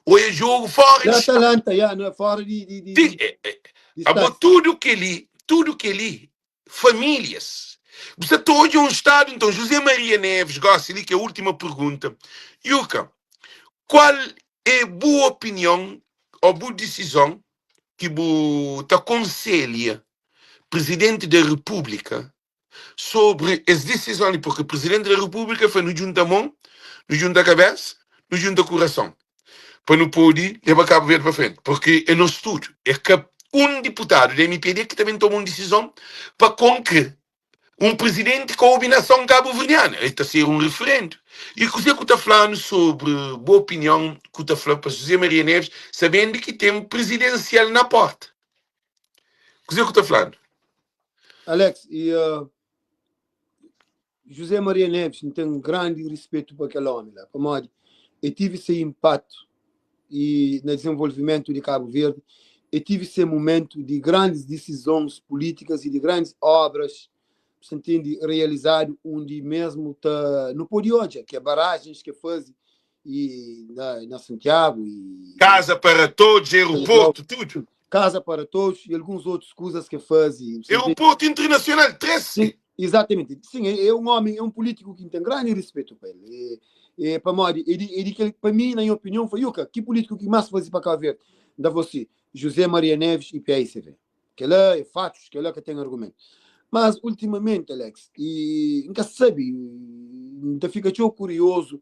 oia jogo fora Na di stadu. Atalanta, ya, na fora di di di Ti di eh, eh, di abo stadu. tudu keli, tudu keli famílias. Bu sa ta odja un stadu nton José Maria Neves gosi li ki é última pergunta. Yuka, kual é bu opinion ou bu disizon ki bu ta konselha? Presidente da República sobre es disizon li, porque Presidente da República fla nu djunta mon, nu djunta kabesa, nu djunta kurason pa nu podi leba Cabo Verde pa frente, porque é nos tudo, é ka un diputadu di MPD ki ta ben toma un disizon pa konke un presidenti ka obi nason kabuverdiana, el ta ser un referendu. I kuzê ku ta fla-nu sobri bu opinion ku ta fla pa José Maria Neves, sabendu ki ten prizidensial na porta? Kuzê ku ta fla-nu? Alex, e uh, José Maria Neves, N ten grandi rispetu pa kel omi la, pamodi e tive se impatu e na dizenvolvimentu di Kabu Verdi, e tive se mumentu di grandis disizons pulítikas e di grandis obras, sa ntende, realizadu undi mesmu ta nu pode odja ke barajens ke faze e na, na Santiago e Casa para todos, aeroporto, tudo. Casa para Todos e alguns outros coisas que faz. Aeroporto Internacional, 3. Sim, exatamente. Sim, é, é um homem, é um político que tem grande respeito para ele. É, é, para mim, ele, ele, que, para mim, na minha opinião, foi Yuka, que político que mais fazia para Cabo Verde? Da você, José Maria Neves e PAICV. Que lá é fatos, que lá que tem argumento. Mas, ultimamente, Alex, e nunca sabe, ainda fica tão curioso,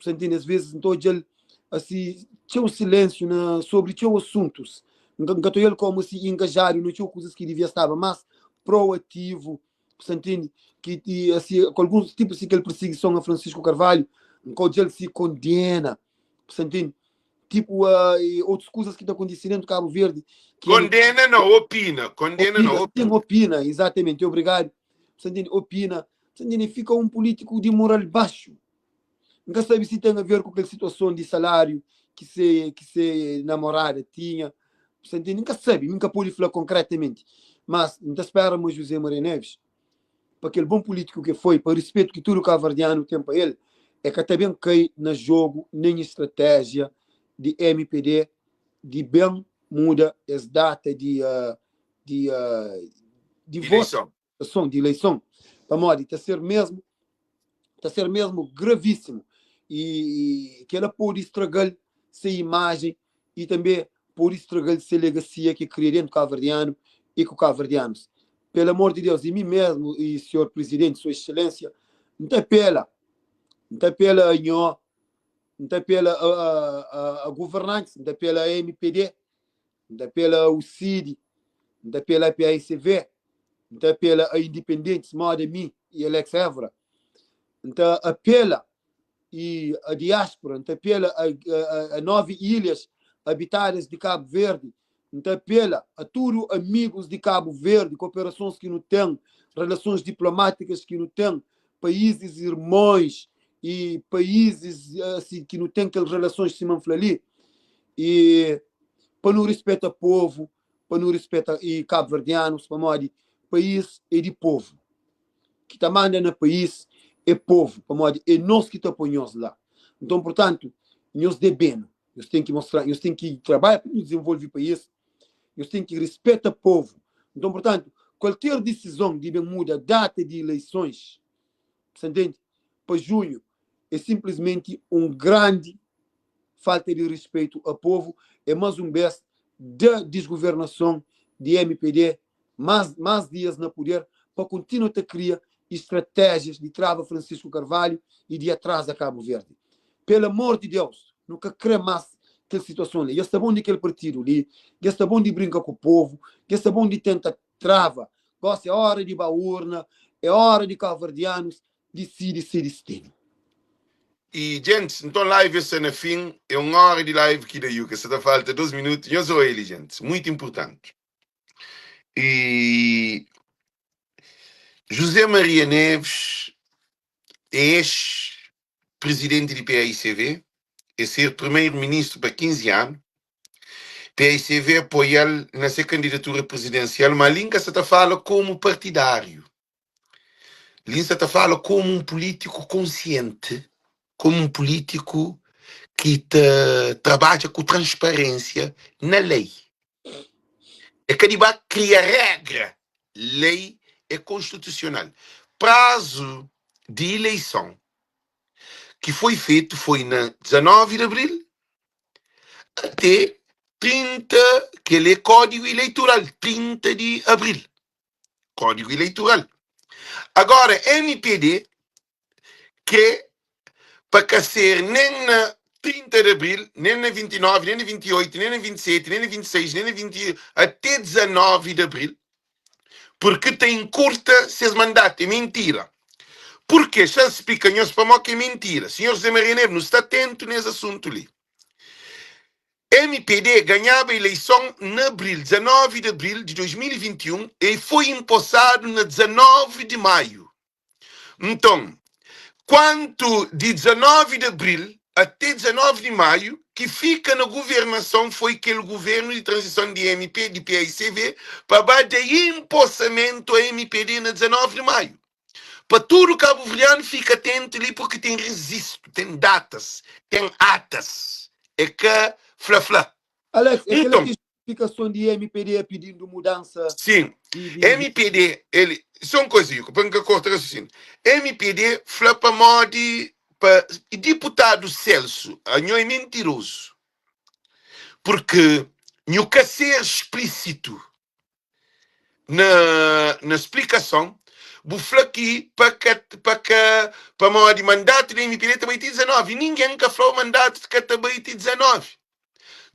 sentindo às vezes, então, assim, tinha um silêncio na, sobre tinha assuntos. Nunca estou ele como se engajado no tinha coisas que devia estar mais proativo, você entende? Que e, assim, com alguns tipos de aquela perseguição a Francisco Carvalho, nunca ele se condena, você entende? Tipo, e outras coisas que estão acontecendo no Cabo Verde. Que condena não, opina. Condena opina, não, opina. Sim, opina, exatamente, obrigado. Você entende? Opina. Você entende? Fica um político de moral baixo. Nunca sabe se tem a ver com aquela situação de salário que se, que se namorada tinha. Você entende? Nunca sabe, nunca pode falar concretamente. Mas não espera mais José Maria Neves, para aquele bom político que foi, para o respeito que todo cabo-verdiano tem para ele, é que também cai no jogo nem estratégia de MPD de bem muda as data de, uh, de, uh, de eleição. votação, de eleição. Para modo, está ser mesmo está a ser mesmo gravíssimo e, e que ela pode estragar sua imagem e também pode estragar sua legacia que cria dentro do cabo-verdiano e com cabo-verdianos. Pelo amor de Deus, e mim mesmo, e senhor presidente, sua excelência, não tem pela, não tem pela a nho, não tem pela a, a, a, a governantes, não tem pela a MPD, não tem pela o CID, não tem pela a PAICV, N ta apela a indipendentis moda mi y Alex Évora. N ta apela y a diáspora, N ta apela a, a, a 9 ilhas habitadas di Kabu Verdi, N ta apela a tudu amigus di Kabu Verdi, koperasons ki nu ten, relasons diplomátikas ki nu ten, paízis irmons y paízis asi ki nu ten kel relasons sima N fla li, y pa nu rispeta povu, pa nu rispeta e kabuverdianus pamodi país é di povu ki ta manda na país é povu pamodi é nos ki ta poi nhos la nton purtantu nhos debenu nhos ten ki mostra nhos ten ki trabadja pa nhos dizenvolve país nhos ten ki rispeta povu nton purtantu kualker disizon di ben muda data di ileisons sa ntende pa junhu é sinplismenti un grandi falta di rispeitu a povu é mas un bes da disgovernason di MPD mas mas dias na puder pa kontinua ta kria estratéjias di trava Francisco Carvalho e di atraza Kabu Verdi. Pelo amor di Deus, nu ka kre mas kel situason li. Dja sta bon di kel partidu li, dja sta bon di brinka ku povu, dja sta bon di tenta trava. Gosi é ora di ba urna, é ora di kauverdianus disidi se distinu. E djentis, nton live sta na fin, é un ora di live ki da Yuka, sa ta falta 2 minutu, nhos oia li djentis, muitu inpurtanti. E José Maria Neves é ex-prizidenti di PAICV, é ser primeiro-ministru pa 15 anu, PAICV apoia-l na se kandidatura prizidensial, ma li N ka sa ta fala komu partidáriu. Li N sa ta fala komu un pulítiku konsienti, komu un pulítiku ki ta trabadja ku transparénsia na lei. É ka di ba kria régra, lei é konstitusional. Prazu di ileison ki foi fetu foi na 19 di abril ate 30, kel é kódigu ileitural, 30 di abril. Kódigu Eleitoral. Agora, mpd krê pa ka ser nen na 30 di abril, nen na 29, nen na 28, nen na 27, nen na 26, nen na 20, até 19 di abril, purki ta inkurta ses mandatu. É mintira. Purkê? Xa-m splika nhos pamó ki é mintira. Sinhor José Maria Neves, nu sta atentu nes asuntu li. Mpd ganhaba ileison na abril, 19 di abril di 2021, e foi inposadu na 19 di maiu. Nton, kuantu di 19 di abril ate 19 di maiu, ki fika na guvernason foi kel guvernu di tranzison di MP, di paicv, pa ba da inposamentu a mpd na 19 di maiu. Pa tudu kabuverdianu fika atentu li purki ten rezistu, ten datas, ten atas. É ka fla-fla. Alex, é kel-la Nton. ki justifikason di mpd a pidindu mudansa Sim, di di mpd, ele, só un koza, Yuka, pa N ka korta rasusinu. Mpd fla pamodi pa diputadu Celso, anho é mentirozu, purki nhu ka ser splisitu na na splikason, bu fla ki pa ka pa ka pamodi mandatu di mpd ta bai ti 19, ningen ka fla-u mandatu ka ta bai ti 19.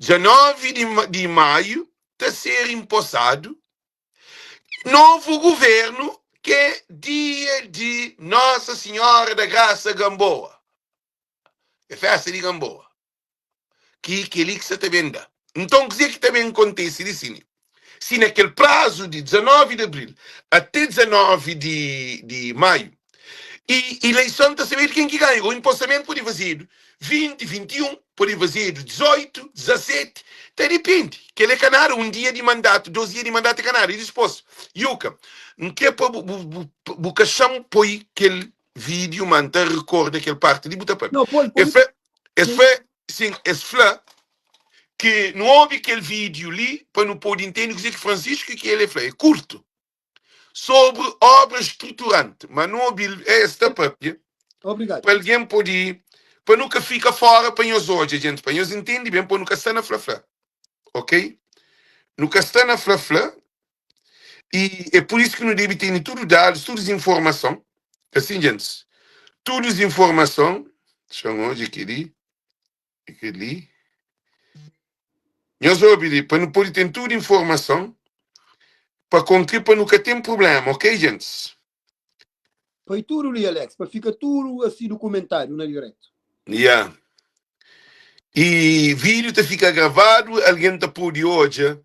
19 di di maiu ta ser inposadu novu guvernu ki é dia di Nosa Sinhora da Grasa Gamboa, é festa di Gamboa, ki kel-li ki sa ta ben da. Nton, kuzê ki ta ben kontise di si? Si na kel prazu di 19 di abril ate 19 di di maiu i ileison ta sabedu ken ki ganha, o inposamentu pode fazedu 20, 21, pode fazedu 18, 17, ta dipende. Kel é ka nada, un dia di mandatu, dos dia di mandatu é ka nada. I dispos, Yuka, N kre pa bu bu bu bu ka xa-m poi kel vídiu, ma N ta rekorda kel parti li bu ta papia. Não, pode, Es pode. fla, es fla, sin, es fla ki nu obi kel vídiu li pa nu pode intende kuzê ki Francisco ki el fla. É kurtu sobri obra struturante, ma nu obi-l es ta papia Obrigado. pa algen pode, pa nu ka fika fora pa nhos odja, gente, pa nhos intende ben, pa nu ka sta na fla-fla, ok? Nu ka sta na fla-fla e é por isso ki nu debe tene tudu dados, tudu informason, assim, gente, tudu informason, deixa-m odja kel-li, kel-li. Nhos obi li, pa nu pode ten tudu informason, pa konkri pa nu ka ten problema, ok, gentis? Poi tudu li, Alex, pa fika tudu asi dokumentadu na diretu. Ya. I vídiu ta fika gravadu, algen ta pode odja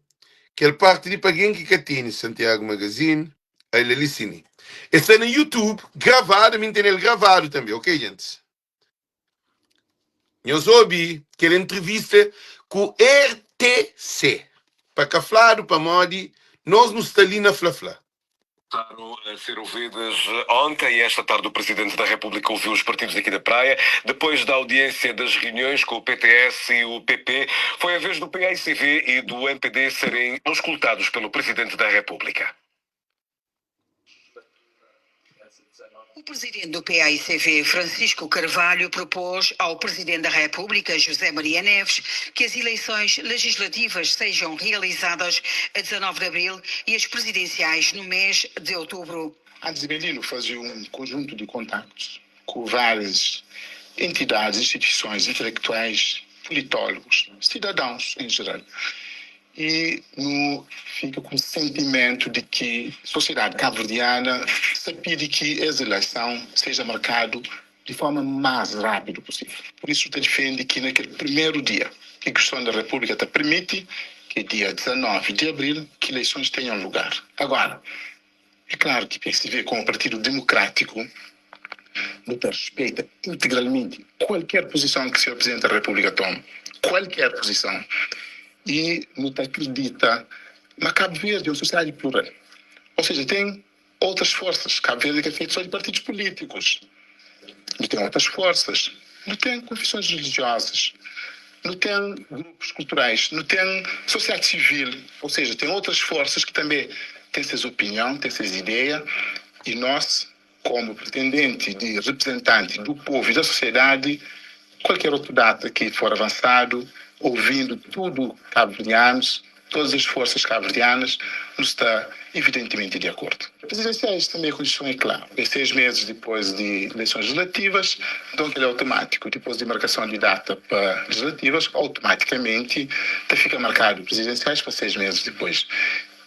kel parti li pa algen ki ka tene Santiago Magazine, el li sini. El sta na YouTube, gravadu, mi N tene-l gravadu tanbe, ok, gentis? Nhos obi kel entrevista ku RTC. Pa ka fladu pamodi nos nu sta li na fla-fla. Voltaram a ser ouvidas ontem e esta tarde o Presidente da República ouviu os partidos aqui da Praia. Depois da audiência das reuniões com o PTS e o PP, foi a vez do PAICV e do MPD serem auscultados pelo Presidente da República. O presidente do PAICV, Francisco Carvalho, propôs ao presidente da República, José Maria Neves, que as eleições legislativas sejam realizadas a 19 de abril e as presidenciais no mês de outubro. Antes de Belino fazer um conjunto de contactos com várias entidades, instituições intelectuais, politólogos, cidadãos em geral. E nu fika ku sentimentu di ki sosiedadi kabuverdiana sta pidi ki es ileison seja markadu di forma más rápidu pusível. Pur isu, ta difende ki na kel primeru dia ki Konstituison di Repúblika ta permiti, ki é dia 19 di abril, ki ileisons tenham lugar. Agora, é klaru ki psv, komu partidu demokrátiku, nu ta respeita integralmenti kualker puzison ki Senhor Presidenti da Repúblika toma, kualker puzison, i nu ta akredita ma Kabu Verdi é un sosiedadi plural, ou seja, ten outras forsas, Kabu Verdi ka fetu só di partidus pulítikus, nu ten outras forsas, nu ten konfisons relijiozas, nu ten grupus kulturais, nu ten sosiedadi sivil, ou seja, ten outras forsas ki tanbe ten ses opinion, ten ses ideia, i nos Komu pretendenti di reprezentanti du povu i da sosiedadi, kualker otu data ki for avansadu, ouvindu tudu kabuverdianus, Todas as forças cabo-verdianas nu sta evidentemente de acordo. Presidenciais também a condição é claro, é 6 meses depois de eleições legislativas, então kel é automático, depois de marcação de data pa legislativas, automaticamente ta fica marcado presidenciais pa 6 meses depois.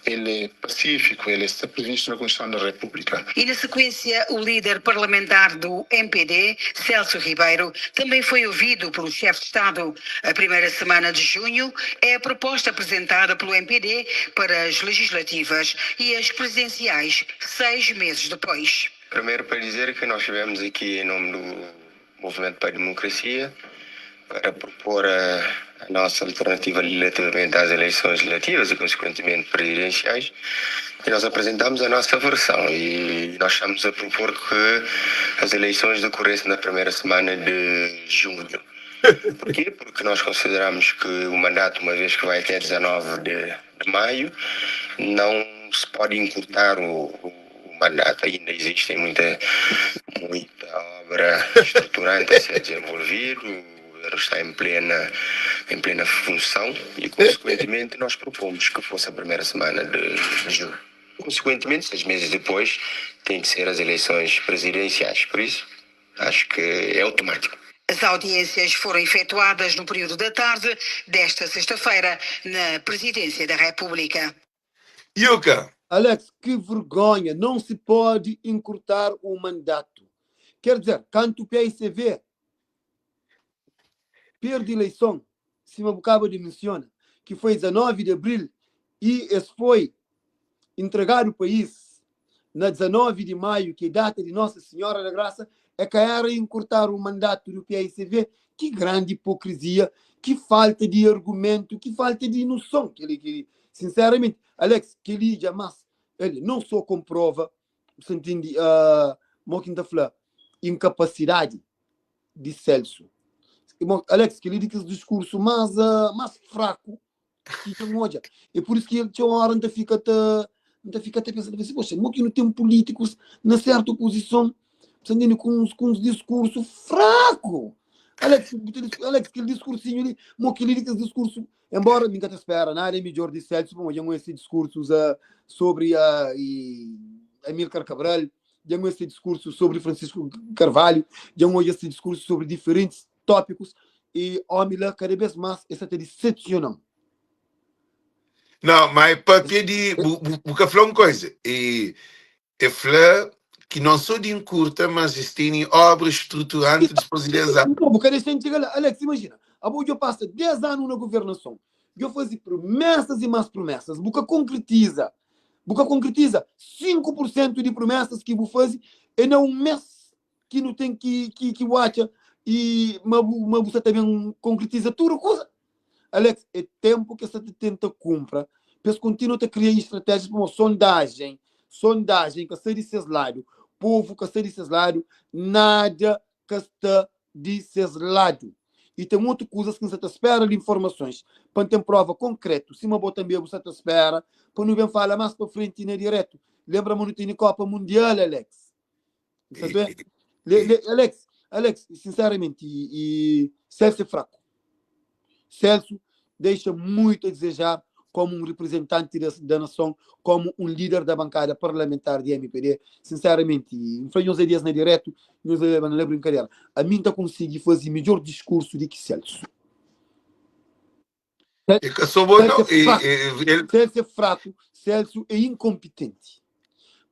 El é pacífico, el sta previsto na Constituição da República. E na sequência, o líder parlamentar do MPD, Celso Ribeiro, também foi ouvido pelo chefe de Estado. A primeira semana de junho é a proposta apresentada pelo MPD para as legislativas e as presidenciais, 6 meses depois. Primeiro para dizer que nós estivemos aqui em nome do Movimento para a Democracia para propor a nossa alternativa relativamente às eleições legislativas e, consequentemente, presidenciais. E nós apresentamos a nossa versão e nós estamos a propor que as eleições decorressem na primeira semana de junho. Porquê? Porque nós consideramos que o mandato, uma vez que vai até 19 de maio, não se pode encurtar o mandato. Ainda existem muita obra estruturante a ser desenvolvida, o governo está em plena função e, consequentemente, nós propomos que fosse a primeira semana de junho. Consequentemente, 6 meses depois, tem que ser as eleições presidenciais. Por isso, acho que é automático. As audiências foram efetuadas no período da tarde desta sexta-feira na Presidência da República. Yuka! Alex, que vergonha! Não se pode encurtar o mandato. Quer dizer, kantu o PICV perde eleição, sima bu kaba di menciona, ki foi 19 de abril e es foi entregadu país na 19 de maio, ki é data di Nossa Senhora da Graça, é ka era encurtar o mandato do PICV? Ki grandi hipocrisia, ki falta di argumento, ki falta di noção. Kel-li, sinceramente, Alex, kel-li jamais, el não só comprova, você entende, mo ki N ta fla, incapacidade di Celso. Bom, Alex, kel-li di kes discurso mais fraco ki dja N odja. É por isso ki txeu ora N ta fika ta, N ta fika ta pensa, ta pensa, poxa, mo ki nu ten políticos na certa oposição, você entende, com uns discurso fraco. Alex, Alex, kel discursinho li, mo kel-li di kes discurso, embora mi ka ta spera nada midjor di Celso, pamodi dja N esse discursos sobre e Amílcar Cabral, dja N esse discurso sobre Francisco Carvalho, dja N odja esse discurso sobre diferentes tópicos, e homi la cada vez mais essa ta decepciona-m. Não, mas papia di bu ka fla un coisa. E e fla ki não só di encurta, mas es tene obra estruturante depois de 10 anos. Não, bu ka dexa-m txiga la. Alex, imagina, abo dja pasa 10 anu na governason, dja faze promesas e más promesas, bu ka konkretiza, bu ka konkretiza 5% di promesas ki bu faze é na un mes ki nu ten ki bu atxa e ma bu sa ta ben konkretiza tudu kuza. Alex, é tempu ki es sa ta tenta kunpra pa es kontinua ta kria estratéjias pamodi sondajen, sondajen ka sta di ses ladu, povu ka sta di ses ladu, nada ka sta di ses ladu. I ten otu kuzas ki N sa ta spera di informasons pa N ten prova konkretu, sima bo tanbe bu sa ta spera pa nu ben fala mas pa frenti na diretu. Lenbra ma nu tene Kopa Mundial, Alex. Alex, Alex, sinceramente, e Celso é fraco. Celso deixa muito a desejar como um representante da nação, como um líder da bancada parlamentar de MPD. Sinceramente, N fla nhos dias na direto, nhos leba na brincadeira. A mim tá consegui fazer melhor discurso do que Celso. É que só bom, não. Celso é fraco. Celso é fraco, Celso é incompetente.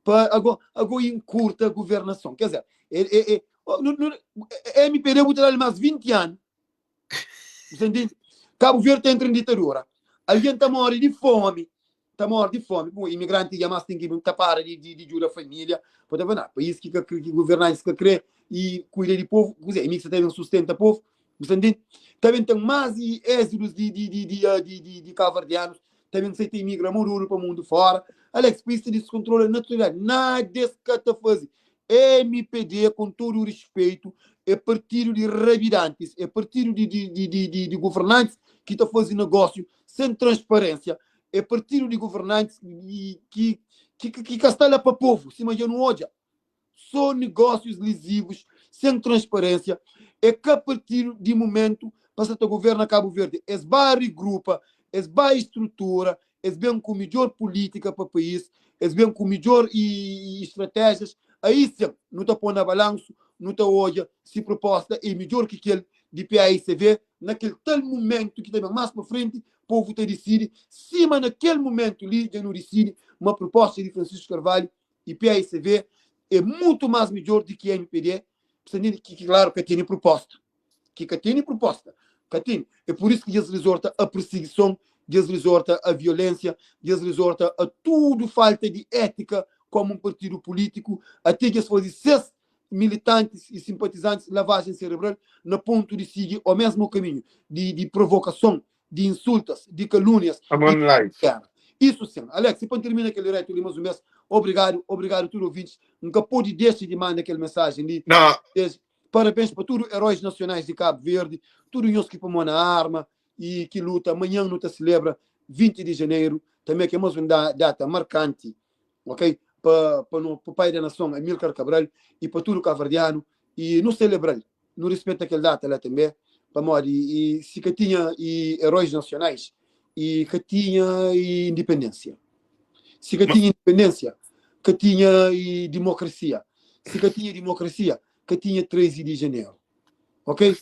Pa, agora encurta a governação. Quer dizer, é, no, no, MPD botará mais 20 anos. Você entende? Cabo Verde entra em ditadura. Alguém está morrendo de fome. Está morrendo de fome. Bom, imigrante jamais tem que tapar de ajuda a família. Pode haver, não. País que governantes que crê e cuida de povo. Quer dizer, imigrante também sustenta povo. Você entende? Também tem mais êxitos de cabo-verdianos. Também se tem imigra maduro para o mundo fora. Alex, por isso descontrola a naturalidade. Nada desse que tá fazendo. MPD, com todo o respeito, é partido de rabidantes, é partido de governantes que tá fazendo negócio sem transparência, é partido de governantes que está lá para o povo, se imagina não olha. Só negócios lesivos, sem transparência, é que a partir de momento passa a governo a Cabo Verde, es barri grupa, Es bai strutura, es ben ku midjor pulítika pa país, es ben ku midjor stratéjias, aí sin nu ta pô na balansu, nu ta odja si proposta é midjor ki kel di paicv na kel tal mumentu ki ta ben más pa frenti, povu ta disidi, sima na kel mumentu li dja nu disidi ma proposta di Francisco Carvalho e paicv é mutu más midjor di ki mpd, ki klaru ka tene proposta. Ki ka tene proposta, ka tene. É pur isu ki dja es rizorta a pirsigison, dja es rizorta a violensia, dja es rizorta a tudu falta di étika komu un partidu pulítiku, ate dja es faze ses militantis i sinpatizantis lavajen serebral na pontu di sigi o mesmu kaminhu di di provokason, di insultas, di kalúnias I'm i on live. géra. Isu sin. Alex, i pa N tirmina kel diretu li mas un bes, obrigadu, obrigadu tudu ouvintis. N ka pode dexa di manda kel mensajen li. Na. Des Parabéns pa tudu heróis nacionais di Cabo Verde, tudu nhos ki pô mô na arma e ki luta. Manhan nu ta celebra 20 di janeiro, també ki é mas un data marcanti, ok, pa pa no pa pai da nação Amílcar Cabral e pa tudu cabo-verdiano e nu celebral, nu respeita kel data la també, pamodi e si ka tinha e heróis nacionais e ka tinha e independência. Si ka tinha independência, ka tinha e democracia. Si ka tinha democracia, ka tinha 13 di janeru. Ok?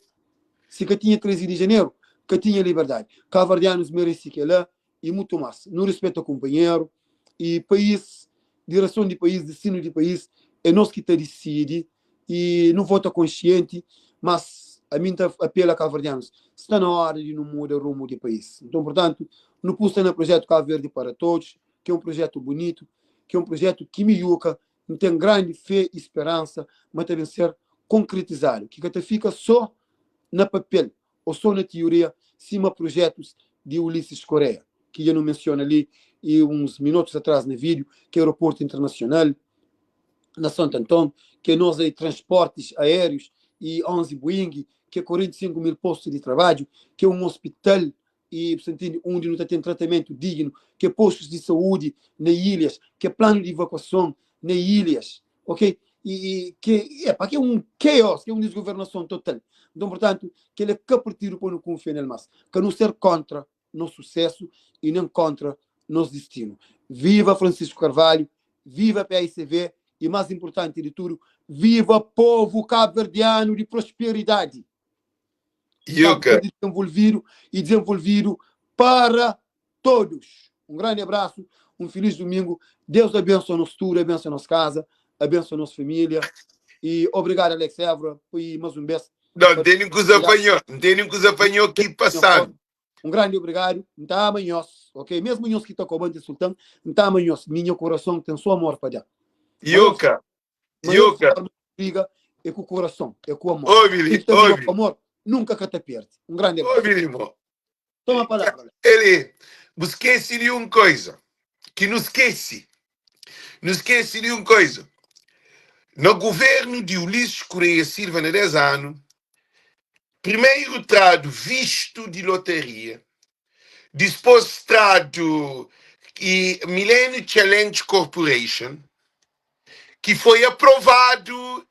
Si ka tinha 13 di janeru, ka tinha liberdadi. Kabuverdianus merese kela i mutu mas. Nu rispeta kunpanheru i país, direson di país, distinu di país é nos ki ta disidi i nu vota konsienti, mas ami N ta apela kabuverdianus, sta na ora di nu muda rumu di país. Nton, purtantu, nu pusta na projetu Cabo Verde para Todos, ki é un projetu bunitu, ki é un projetu ki mi yuka N ten grandi fé i speransa ma ta ben ser konkretizadu, ki ka ta fika sô na papel ô sô na tioria, sima projetus di Ulisses Correia, ki dja nu mensiona li i uns minotus atras na vídiu, ki é aeroportu internasional na Santo Anton, ki é nos transportis aérius i 11 Boeing, ki é 45 mil postu di trabadju, ki é un ospital i bu sta ntende, undi nu ta ten tratamentu dignu, ke postus di saúdi na ilhas, ke planu di evakuason na ilhas, ok? I, i ke, epa, ke un chaos, ke un desgovernason total. Nton, purtantu, kel é ka partidu pa nu kunfia nel mas. Ka nu ser kontra nos susesu i nen kontra nos distinu. Viva Francisco Carvalho, viva paicv i, mas inpurtanti di tudu, viva povu kabuverdianu di prosperidadi! Yuka. Desenvolvido e desenvolvido para todos. Um grande abraço, um feliz domingo. Deus abençoe nosso tudo, abençoe nossa casa, abençoe nossa família. E obrigado, Alex Évora, e mais um beijo. Não, não tem nem coisa apanhou, não tem nem coisa apanhou aqui passando. Um grande obrigado. N ta ama nhos, ok? Mesmo nhos ki ta koba-m insulta-m, N ta ama nhos. Minha coração tem só amor pa da. Yuka. Maior Yuka. forma di briga é ku kurason, é ku amor. Obi li, Ken ki ta briga obi. ku amor nunka ka ta perde. Un grandi abrasu. Obi li, mo. Toma palavra, Alex. Eli, bu skese di un koisa ki nu skese. Nu skese di un koisa. Na governu di Ulisses Correia Silva na 10 anu, primeiro tradu vistu di lotaria, dispôs tradu i Millennium Challenge Corporation, ki foi aprovadu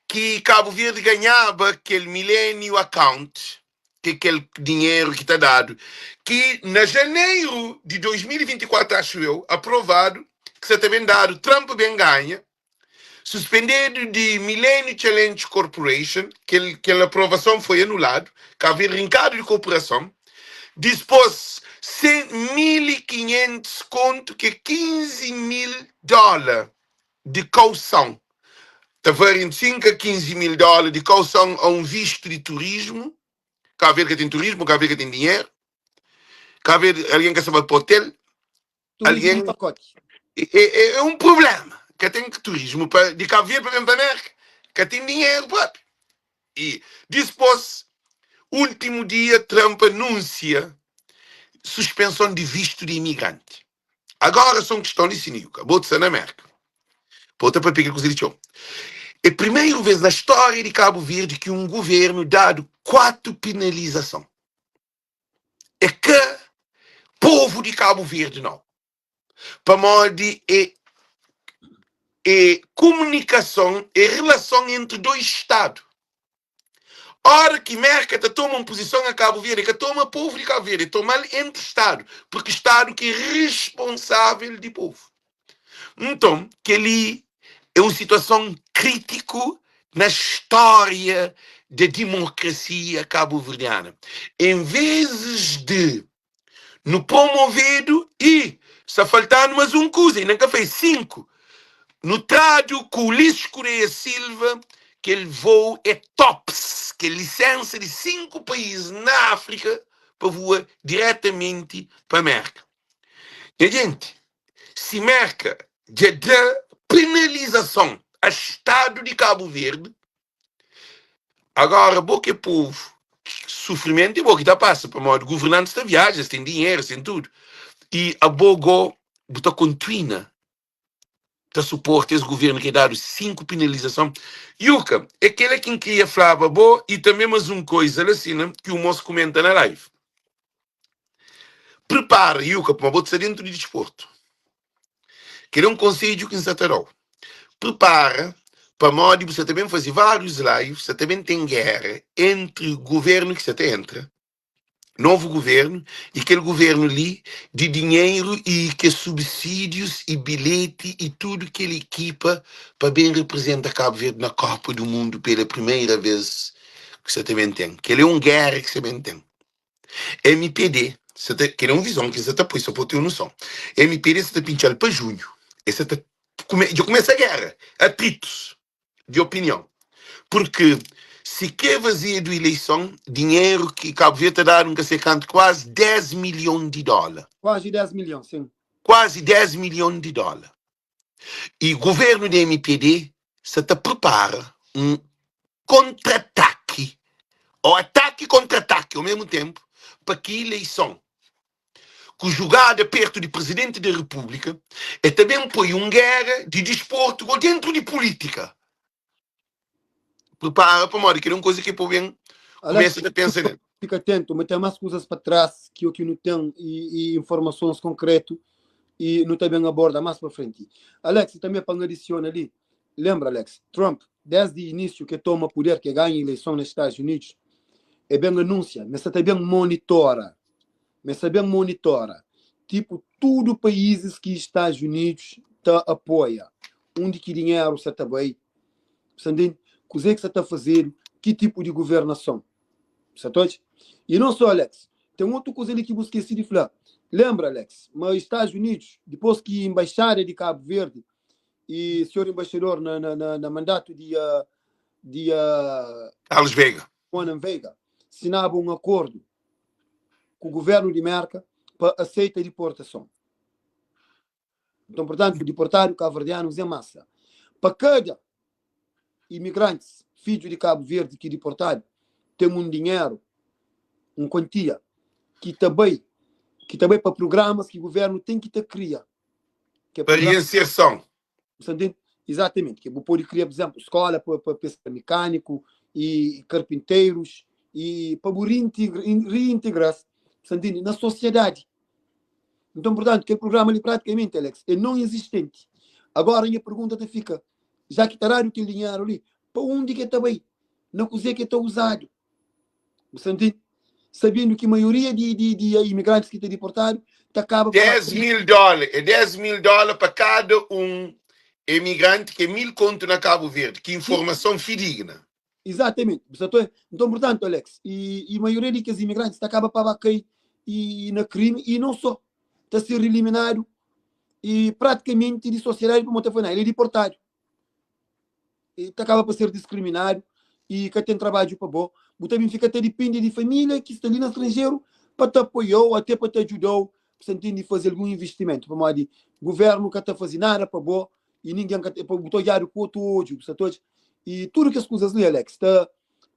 ki Cabo Verde ganhaba kel Millennium Account, ki é kel dinheru ki ta dadu, ki na janeru di 2024, axu eu, aprovadu, ki sa ta ben dadu, Trump ben ganha, suspendedu di Millennium Challenge Corporation, kel, kel aprovason foi anuladu, Cabo Verde rinkadu di kooperason, dispôs 1500 kontu ki é 15 mil dóla di kauson, ta varia entre 5 a 15 mil dóla di kauson a un vistu di turismu. Cabo Verde ka ten turismu, Cabo Verde ka ten dinheru, Cabo Verde algen ka sa bai pa hotel, Turismu di algen pakote. é, é, é un problema. Ka ten turismu pa, di Cabo Verde pa ben pa Amérika, ka ten dinheru propi. E dispôs, últimu dia, Trump anúnsia suspenson di vistu di imigranti. Agora só un kiston li, Siniuka, bo ta sta na Merka, bo ta papia kel kuza di txeu. É primeru vez na stória di Kabu Verdi ki un guvernu dadu 4 penalizason. É ka povu di Kabu Verdi nau, pamodi é é komunikason, é relason entri 2 stadu. Ora ki Merka ta toma un puzison a Kabu Verdi, e ka toma povu di Kabu Verdi, e toma-l entri Stadu, purki Stadu ki é risponsável di povu. Nton, kel-li é un situason krítiku na stória da dimokrasia kabuverdiana. En vezes de nu promovedu i sta faltanu mas un kuza, inda N ka fla, é 5, nu tradu ku Ulisses Correia Silva kel voo é tops, kel lisensa di 5 país na Áfrika pa voa diretamenti pa Merka. Nha jenti, si Merka dja da penalizason a Stadu di Kabu Verdi, agora bo ki é povu, sufrimentu é bo ki ta pasa, pamodi guvernantis ta viaja, es ten dinheru, es ten tudu, i abo go bu ta kontuina ta suporta es guvernu ki dadu 5 penalizason. Yuka, é kela ki N kria flaba bo i tanbe mas un koiza la sina ki un mos kumenta na live. Pripara, Yuka, pamodi bo ta sta dentu di disportu. Kel é un konsedju ki N sta ta da-u. Pripara, pamodi bu sta ta ben faze várius live, sta ta ben ten géra entri guvernu ki sta ta entra, novu guvernu, i kel guvernu li di dinheru i kes subsídius i bilheti i tudu kel ekipa pa ben reprezenta Kabu Verdi na Kopa du Mundu pela primeira vez ki sta ta ben ten. Kel é un géra ki sta ben ten. MPD sa ta, kel é un vizon ki N sa ta poi, só pa bu ten un noson. MPD sa ta pintxa-l pa junhu. E sa ta kume, dja kumesa géra, atritus di opinion. Purki si ke fazedu ileison, dinheru ki Kabu Verdi ta dadu, N ka se kantu, kuazi 10 milhon di dóla. Kuazi 10 milhon, sin. Kuazi 10 milhon di dóla. I guvernu di MPD sa ta pripara un kontra-ataki, ô ataki kontra-ataki ô mesmu tenpu, pa ki ileison ku jugada pertu di Presidenti di Repúblika, e ta ben poi un géra di disportu go dentu di pulítika. Pripara pamodi kel-li é un kuza ki pa ben Alex, kumesa ta pensa nel. fika atentu, ma ten más kuzas pa trás ki o ki nu ten i, i informasons konkretu i nu ta ben aborda más pa frenti. Alex, i tanbê pa N adisiona li, lenbra Alex, Trump, desdi inísiu ke toma puder, ke ganha ileison na Estados Unidos, e ben anúnsia ma e sa ta ben monitora, ma e sa ben monitora, tipu tudu paízis ki Estados Unidos ta apoia, undi ki dinheru sa ta bai, Sa ntende? Kuzê ki sa ta fazedu, ki tipu di guvernason. Sa ta odja? I non sô, Alex, ten otu kuza li ki bu skese di fla. Lenbra, Alex, ma Estados Unidos, dipôs ki Embaixada di Kabu Verdi i senhor embaixador na, na, na, na mandatu di, uh, di uh, Carlos Veiga. Conan Veiga, sinaba un akordu ku guvernu di Merka pa aseita diportason. Nton, purtantu, diportadu kabuverdianus en masa. Pa kada imigrantis, fidju di Kabu Verdi ki diportadu, ten un dinheru, un kuantia, ki ta bai, ki ta bai pa prugramas ki guvernu ten ki ta kria. Ki é Pa prugrama, reinserson. bu sta ntende? Izatamenti. Ki bu pode kria, pur izenplu, skola pa, pa pesa mekaniku i karpinterus, i pa bu reintegra, reintegra-s, bu sta ntende, na sosiedadi. Nton, purtantu, kel prugrama li pratikamenti, Alex, é non izistenti. Agora, nha pergunta ta fika, já ki ta dadu kel dinheru li, pa undi ki el ta bai? Na kuzê ki el ta uzadu? Bu sta ntende? Sabendu ki maioria di, di, di imigrantis ki ta diportadu ta kaba pa 10 mil dóla, é 10 mil dóla pa kada un emigranti ki é mil kontu na Kabu Verdi, ki informason fidigna. Izatamenti. Bu sa ta oia? Nton, purtantu, Alex, i, i maioria di kes imigrantis ta kaba pa ba kai i na krimi i non so, ta ser iliminadu i pratikamenti di sosiedadi pamodi ta fla, na, el é diportadu. I ta kaba pa ser diskriminadu i ka ten trabadju pa bo. Bu ta bin fika ta dipende di familia ki sta li na stranjeru pa ta apoiau, ate pa ta djudau, bu sa ntende, faze algun investimentu pamodi guvernu ka ta faze nada pa bo i ningen ka ta, bu ta odjadu ku otu odju, bu sa ta odja. I tudu kes kuzas li, Alex, ta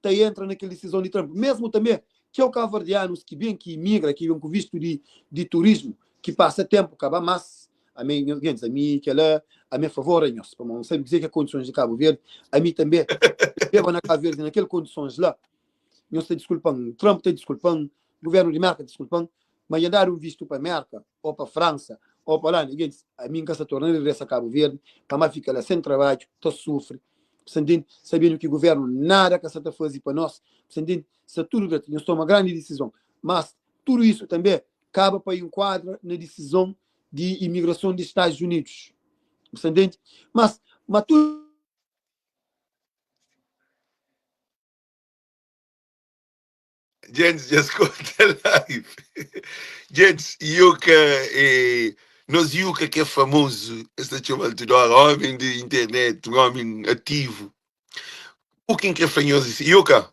ta entra na kel disizon di Trump. Mesmu tanbe, txeu kabuverdianus ki ben, ki imigra, ki ben ku vistu di di turismu, ki pasa tenpu ka ba mas, ami, nhos gentis, ami kela, ami a favor a nhos, pamodi N sabe kuzê ki é kondisons di Kabu Verdi, ami tanbe, beba na Kabu Verdi na kel kondisons la, nhos ta diskulpa-m, Trump ta diskulpa-m, guvernu di Merka ta diskulpa-m, ma dja dadu un vistu pa Merka, o pa Fransa, o pa Holanda, gentis, ami N ka sta torna regresa Kabu Verdi, pamá fika la sen trabadju, ta sufri. Bu sta ntende? Sabendu ki guvernu nada ka sa ta faze pa nos, bu sta ntende? Sta tudu dretu, nhos toma grandi disizon. Mas tudu isu tanbe kaba pa inkuadra na disizon di imigrason di Stadus Unidus. Bu sta ntende? Mas, ma tudu. Djentis dja skorta live. Djentis, Yuka é nos Yuka ki é famozu, es ta txoma-l tudu óra, ómi di internet, un ómi ativu. U ki N krê fla nhos é si, Yuka,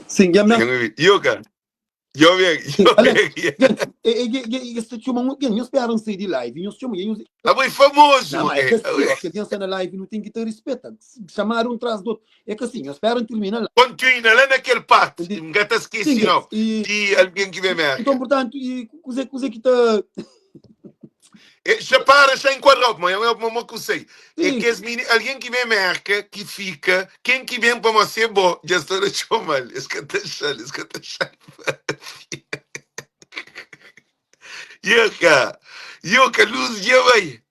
Sim, dja ben. Yuka, dja obi, Sim, dja obi. Alex, djentis, é, é, é, é, es ta txoma un algen, nhos spera N sai di live, nhos txoma, nhos... Abo é famozu, Não, mas é é, que assim, ó, que alguém está na live, não tem que ter respeito. Chamar um tras do outro. É que assim, nhos spera N termina live. Continua la na kel parte, Entendi. N ka ta skese Sim, nau, e, di algen ki ben então, Merka. portanto, e kuze, kuze ki ta... É, xa para, xa enquadrou, mas eu eu que eu sei. É Sim, que as meni, alguém que vem Merca, que fica, quem que vem para você, bom, já está a chamar, esse que tá achando, esse que tá achando. Yuka, Yuka, luz já vai.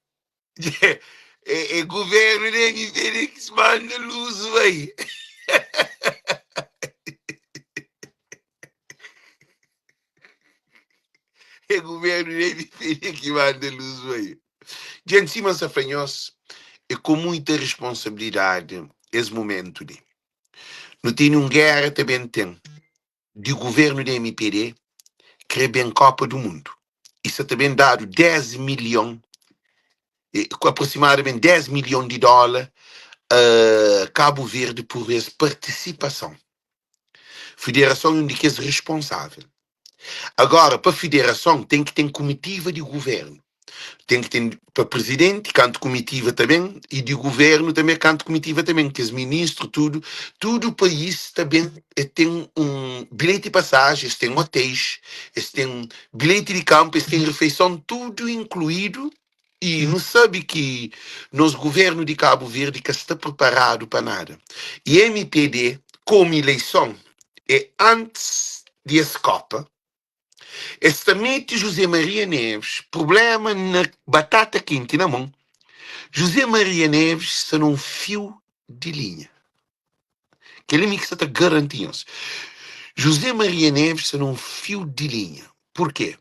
É, é governo de MPD que se manda luz, vai. É governo de MPD que manda luz, vai. Diante de cima, Safanhos, é com muita responsabilidade esse momento ali. Não tem nenhuma guerra também tem. De governo de MPD, querer bem Copa do Mundo. Isso também dado 10 milhões, aproximadamente 10 milhões de dólares a Cabo Verde por essa participação. Federação é um de que é responsável. Agora, para a federação, tem que ter comitiva de governo. Tem que ter para presidente, canto comitiva também, e de governo também, canto comitiva também, que os ministros, tudo, tudo o país também tem um bilhete de passagens, tem hotéis, eles têm bilhete de campo, eles têm refeição, tudo incluído. E não sabe que nosso governo de Cabo Verde que está preparado para nada. E MPD, como eleição, é antes de essa Copa, Esta mete José Maria Neves problema na batata quente na mão. José Maria Neves sta num fio de linha. Kel-li mi ki sta ta garanti nhos. José Maria Neves sta num fio de linha. Porquê?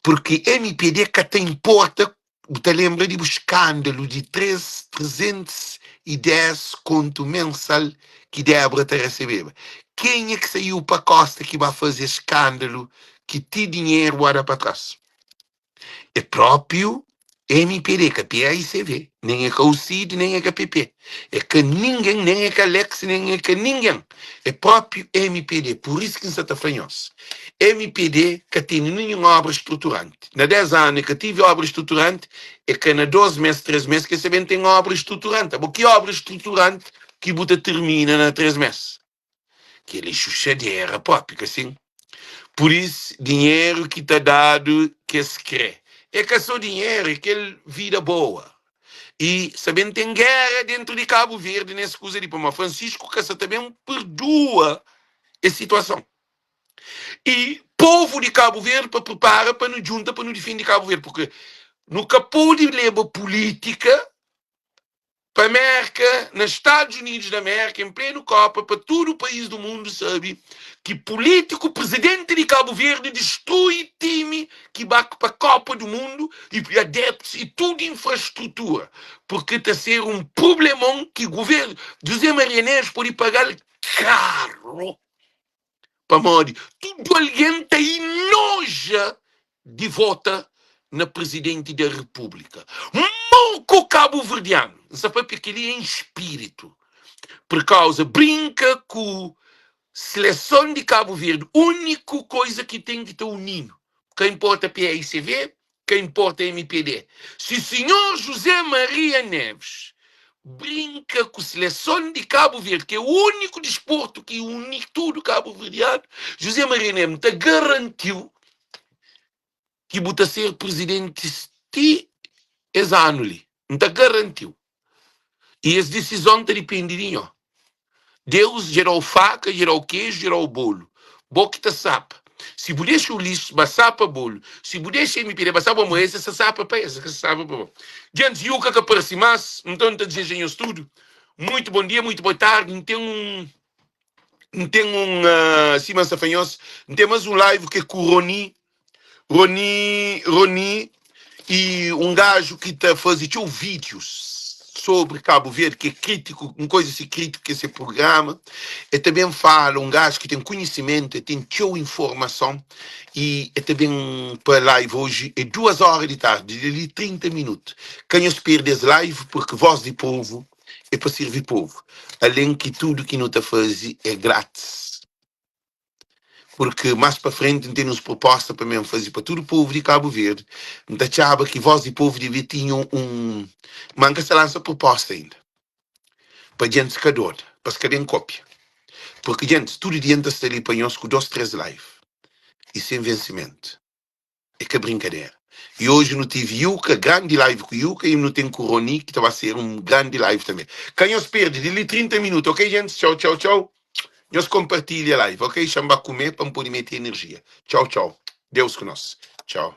Porque MPD ka ta importa Bu ta lenbra di bu skándalu di 3, 310 kontu mensal ki Débora ta resebeba? Kenha ki saiu pa kósta ki ba faze es skándalu ki ti dinheru ba da pa tras? É própiu mpd, ka paicv, nen é ka UCID, nen é ka pp. É ka ningen, nen é ka Alex, nen é ka ningen. É própiu mpd. Pur isu ki N sa ta fla nhos, mpd ka tene ninhun óbra struturanti. Na 10 anu e ka tive obra estruturante, e ka na 2 mes, 3 mes ke sa ben ten obra estruturante. Abo ki obra estruturante ki bu ta termina na 3 mes? Kel é xuxadera propi, ka sin? Pur is, dinheru ki ta dadu kes kre. E ka so dinheru, e kel vida boa. E sa ben ten gera dentru di Kabu Verdi nes kuza di, pamodi Francisco ka sa ta ben perdua es situason. E povu di Kabu Verdi pa pripara pa nu djunta pa nu difende Kabu Verdi, purki nu ka pode leba pulítika pa Merka, na Stadus Unidus di Merka, en plenu Kopa, pa tudu país du mundu sabe ki pulítiku prizidenti di Kabu Verdi distrui timi ki ba pa Kopa du Mundu i adeptus i tudu infrastrutura, purki ta ser un prublemon ki guvernu José Maria Neves pode paga-l karu. Pamodi tudu algen ta inoja di vota na Presidenti da Repúblika. Moku kabuverdianu! N sta papia kel-li en spiritu, purkauza brinka ku seleson di Kabu Verdi, úniku koiza ki ten ki ta uni-nu, ka inporta PAICV, Ka inporta mpd. Si sinhor José Maria Neves brinka ku seleson di Kabu Verdi, ki é úniku disportu ki uni tudu kabuverdianu, José Maria Neves, N ta garanti-u ki bu ta ser prizidenti ti es anu li. N ta garanti-u. I es disizon ta dipende di nho. Deus dja da-u faka, dja da-u keju, dja da-u bolu. Bo ki ta sapa. Si bu dexa Ulisses ba sapa bolu, si bu dexa MP ba sapa mo, es sa sapa pa es, ka sa sapa pa bo. Djantis Yuka ka parse mas, nton N ta dizeja nhos tudu. Muito bom dia, muito boa tarde. N ten un N ten un sima N sta fla nhos, N ten más un live ki é ku Rony, Rony, Rony e un gajo ki ta faze txeu vídeos sobri Cabo Verde, ki é crítico, un coisa si crítico ki é se programa. E ta ben fala, un gajo ki ten conhecimento, e ten txeu informason e e ta ben pa live hoje é 2 hora di tarde, di li 30 minuto. Ka nhos perde es live porque voz di povo é pa sirvi povo. Além ki tudo ki nu ta faze é grátis. Porque más pa frente N ten uns proposta pa men faze pa tudo povo di Cabo Verde. N ta atxaba ki voz di povo devia tinha un, ma N ka sta lansa proposta inda. Pa djentis ka doda, pa es ka ben kopia. Porque djentis, tudo dia N ta sta li pa nhos ku dos, tres live e sen vensimentu. É ka brinkadera. E oji nu tive Yuka, grandi live ku Yuka, e nu ten ku Rony, ki ta ba ser un grandi live tanbe. Ka nhos perde, di li 30 minutu, ok gentis? Txau, txau, txau. Nhos konpartilha live, ok? Xa-m ba kume pa N pode mete enerjia. Txau, txau. Deus ku nos. Txau.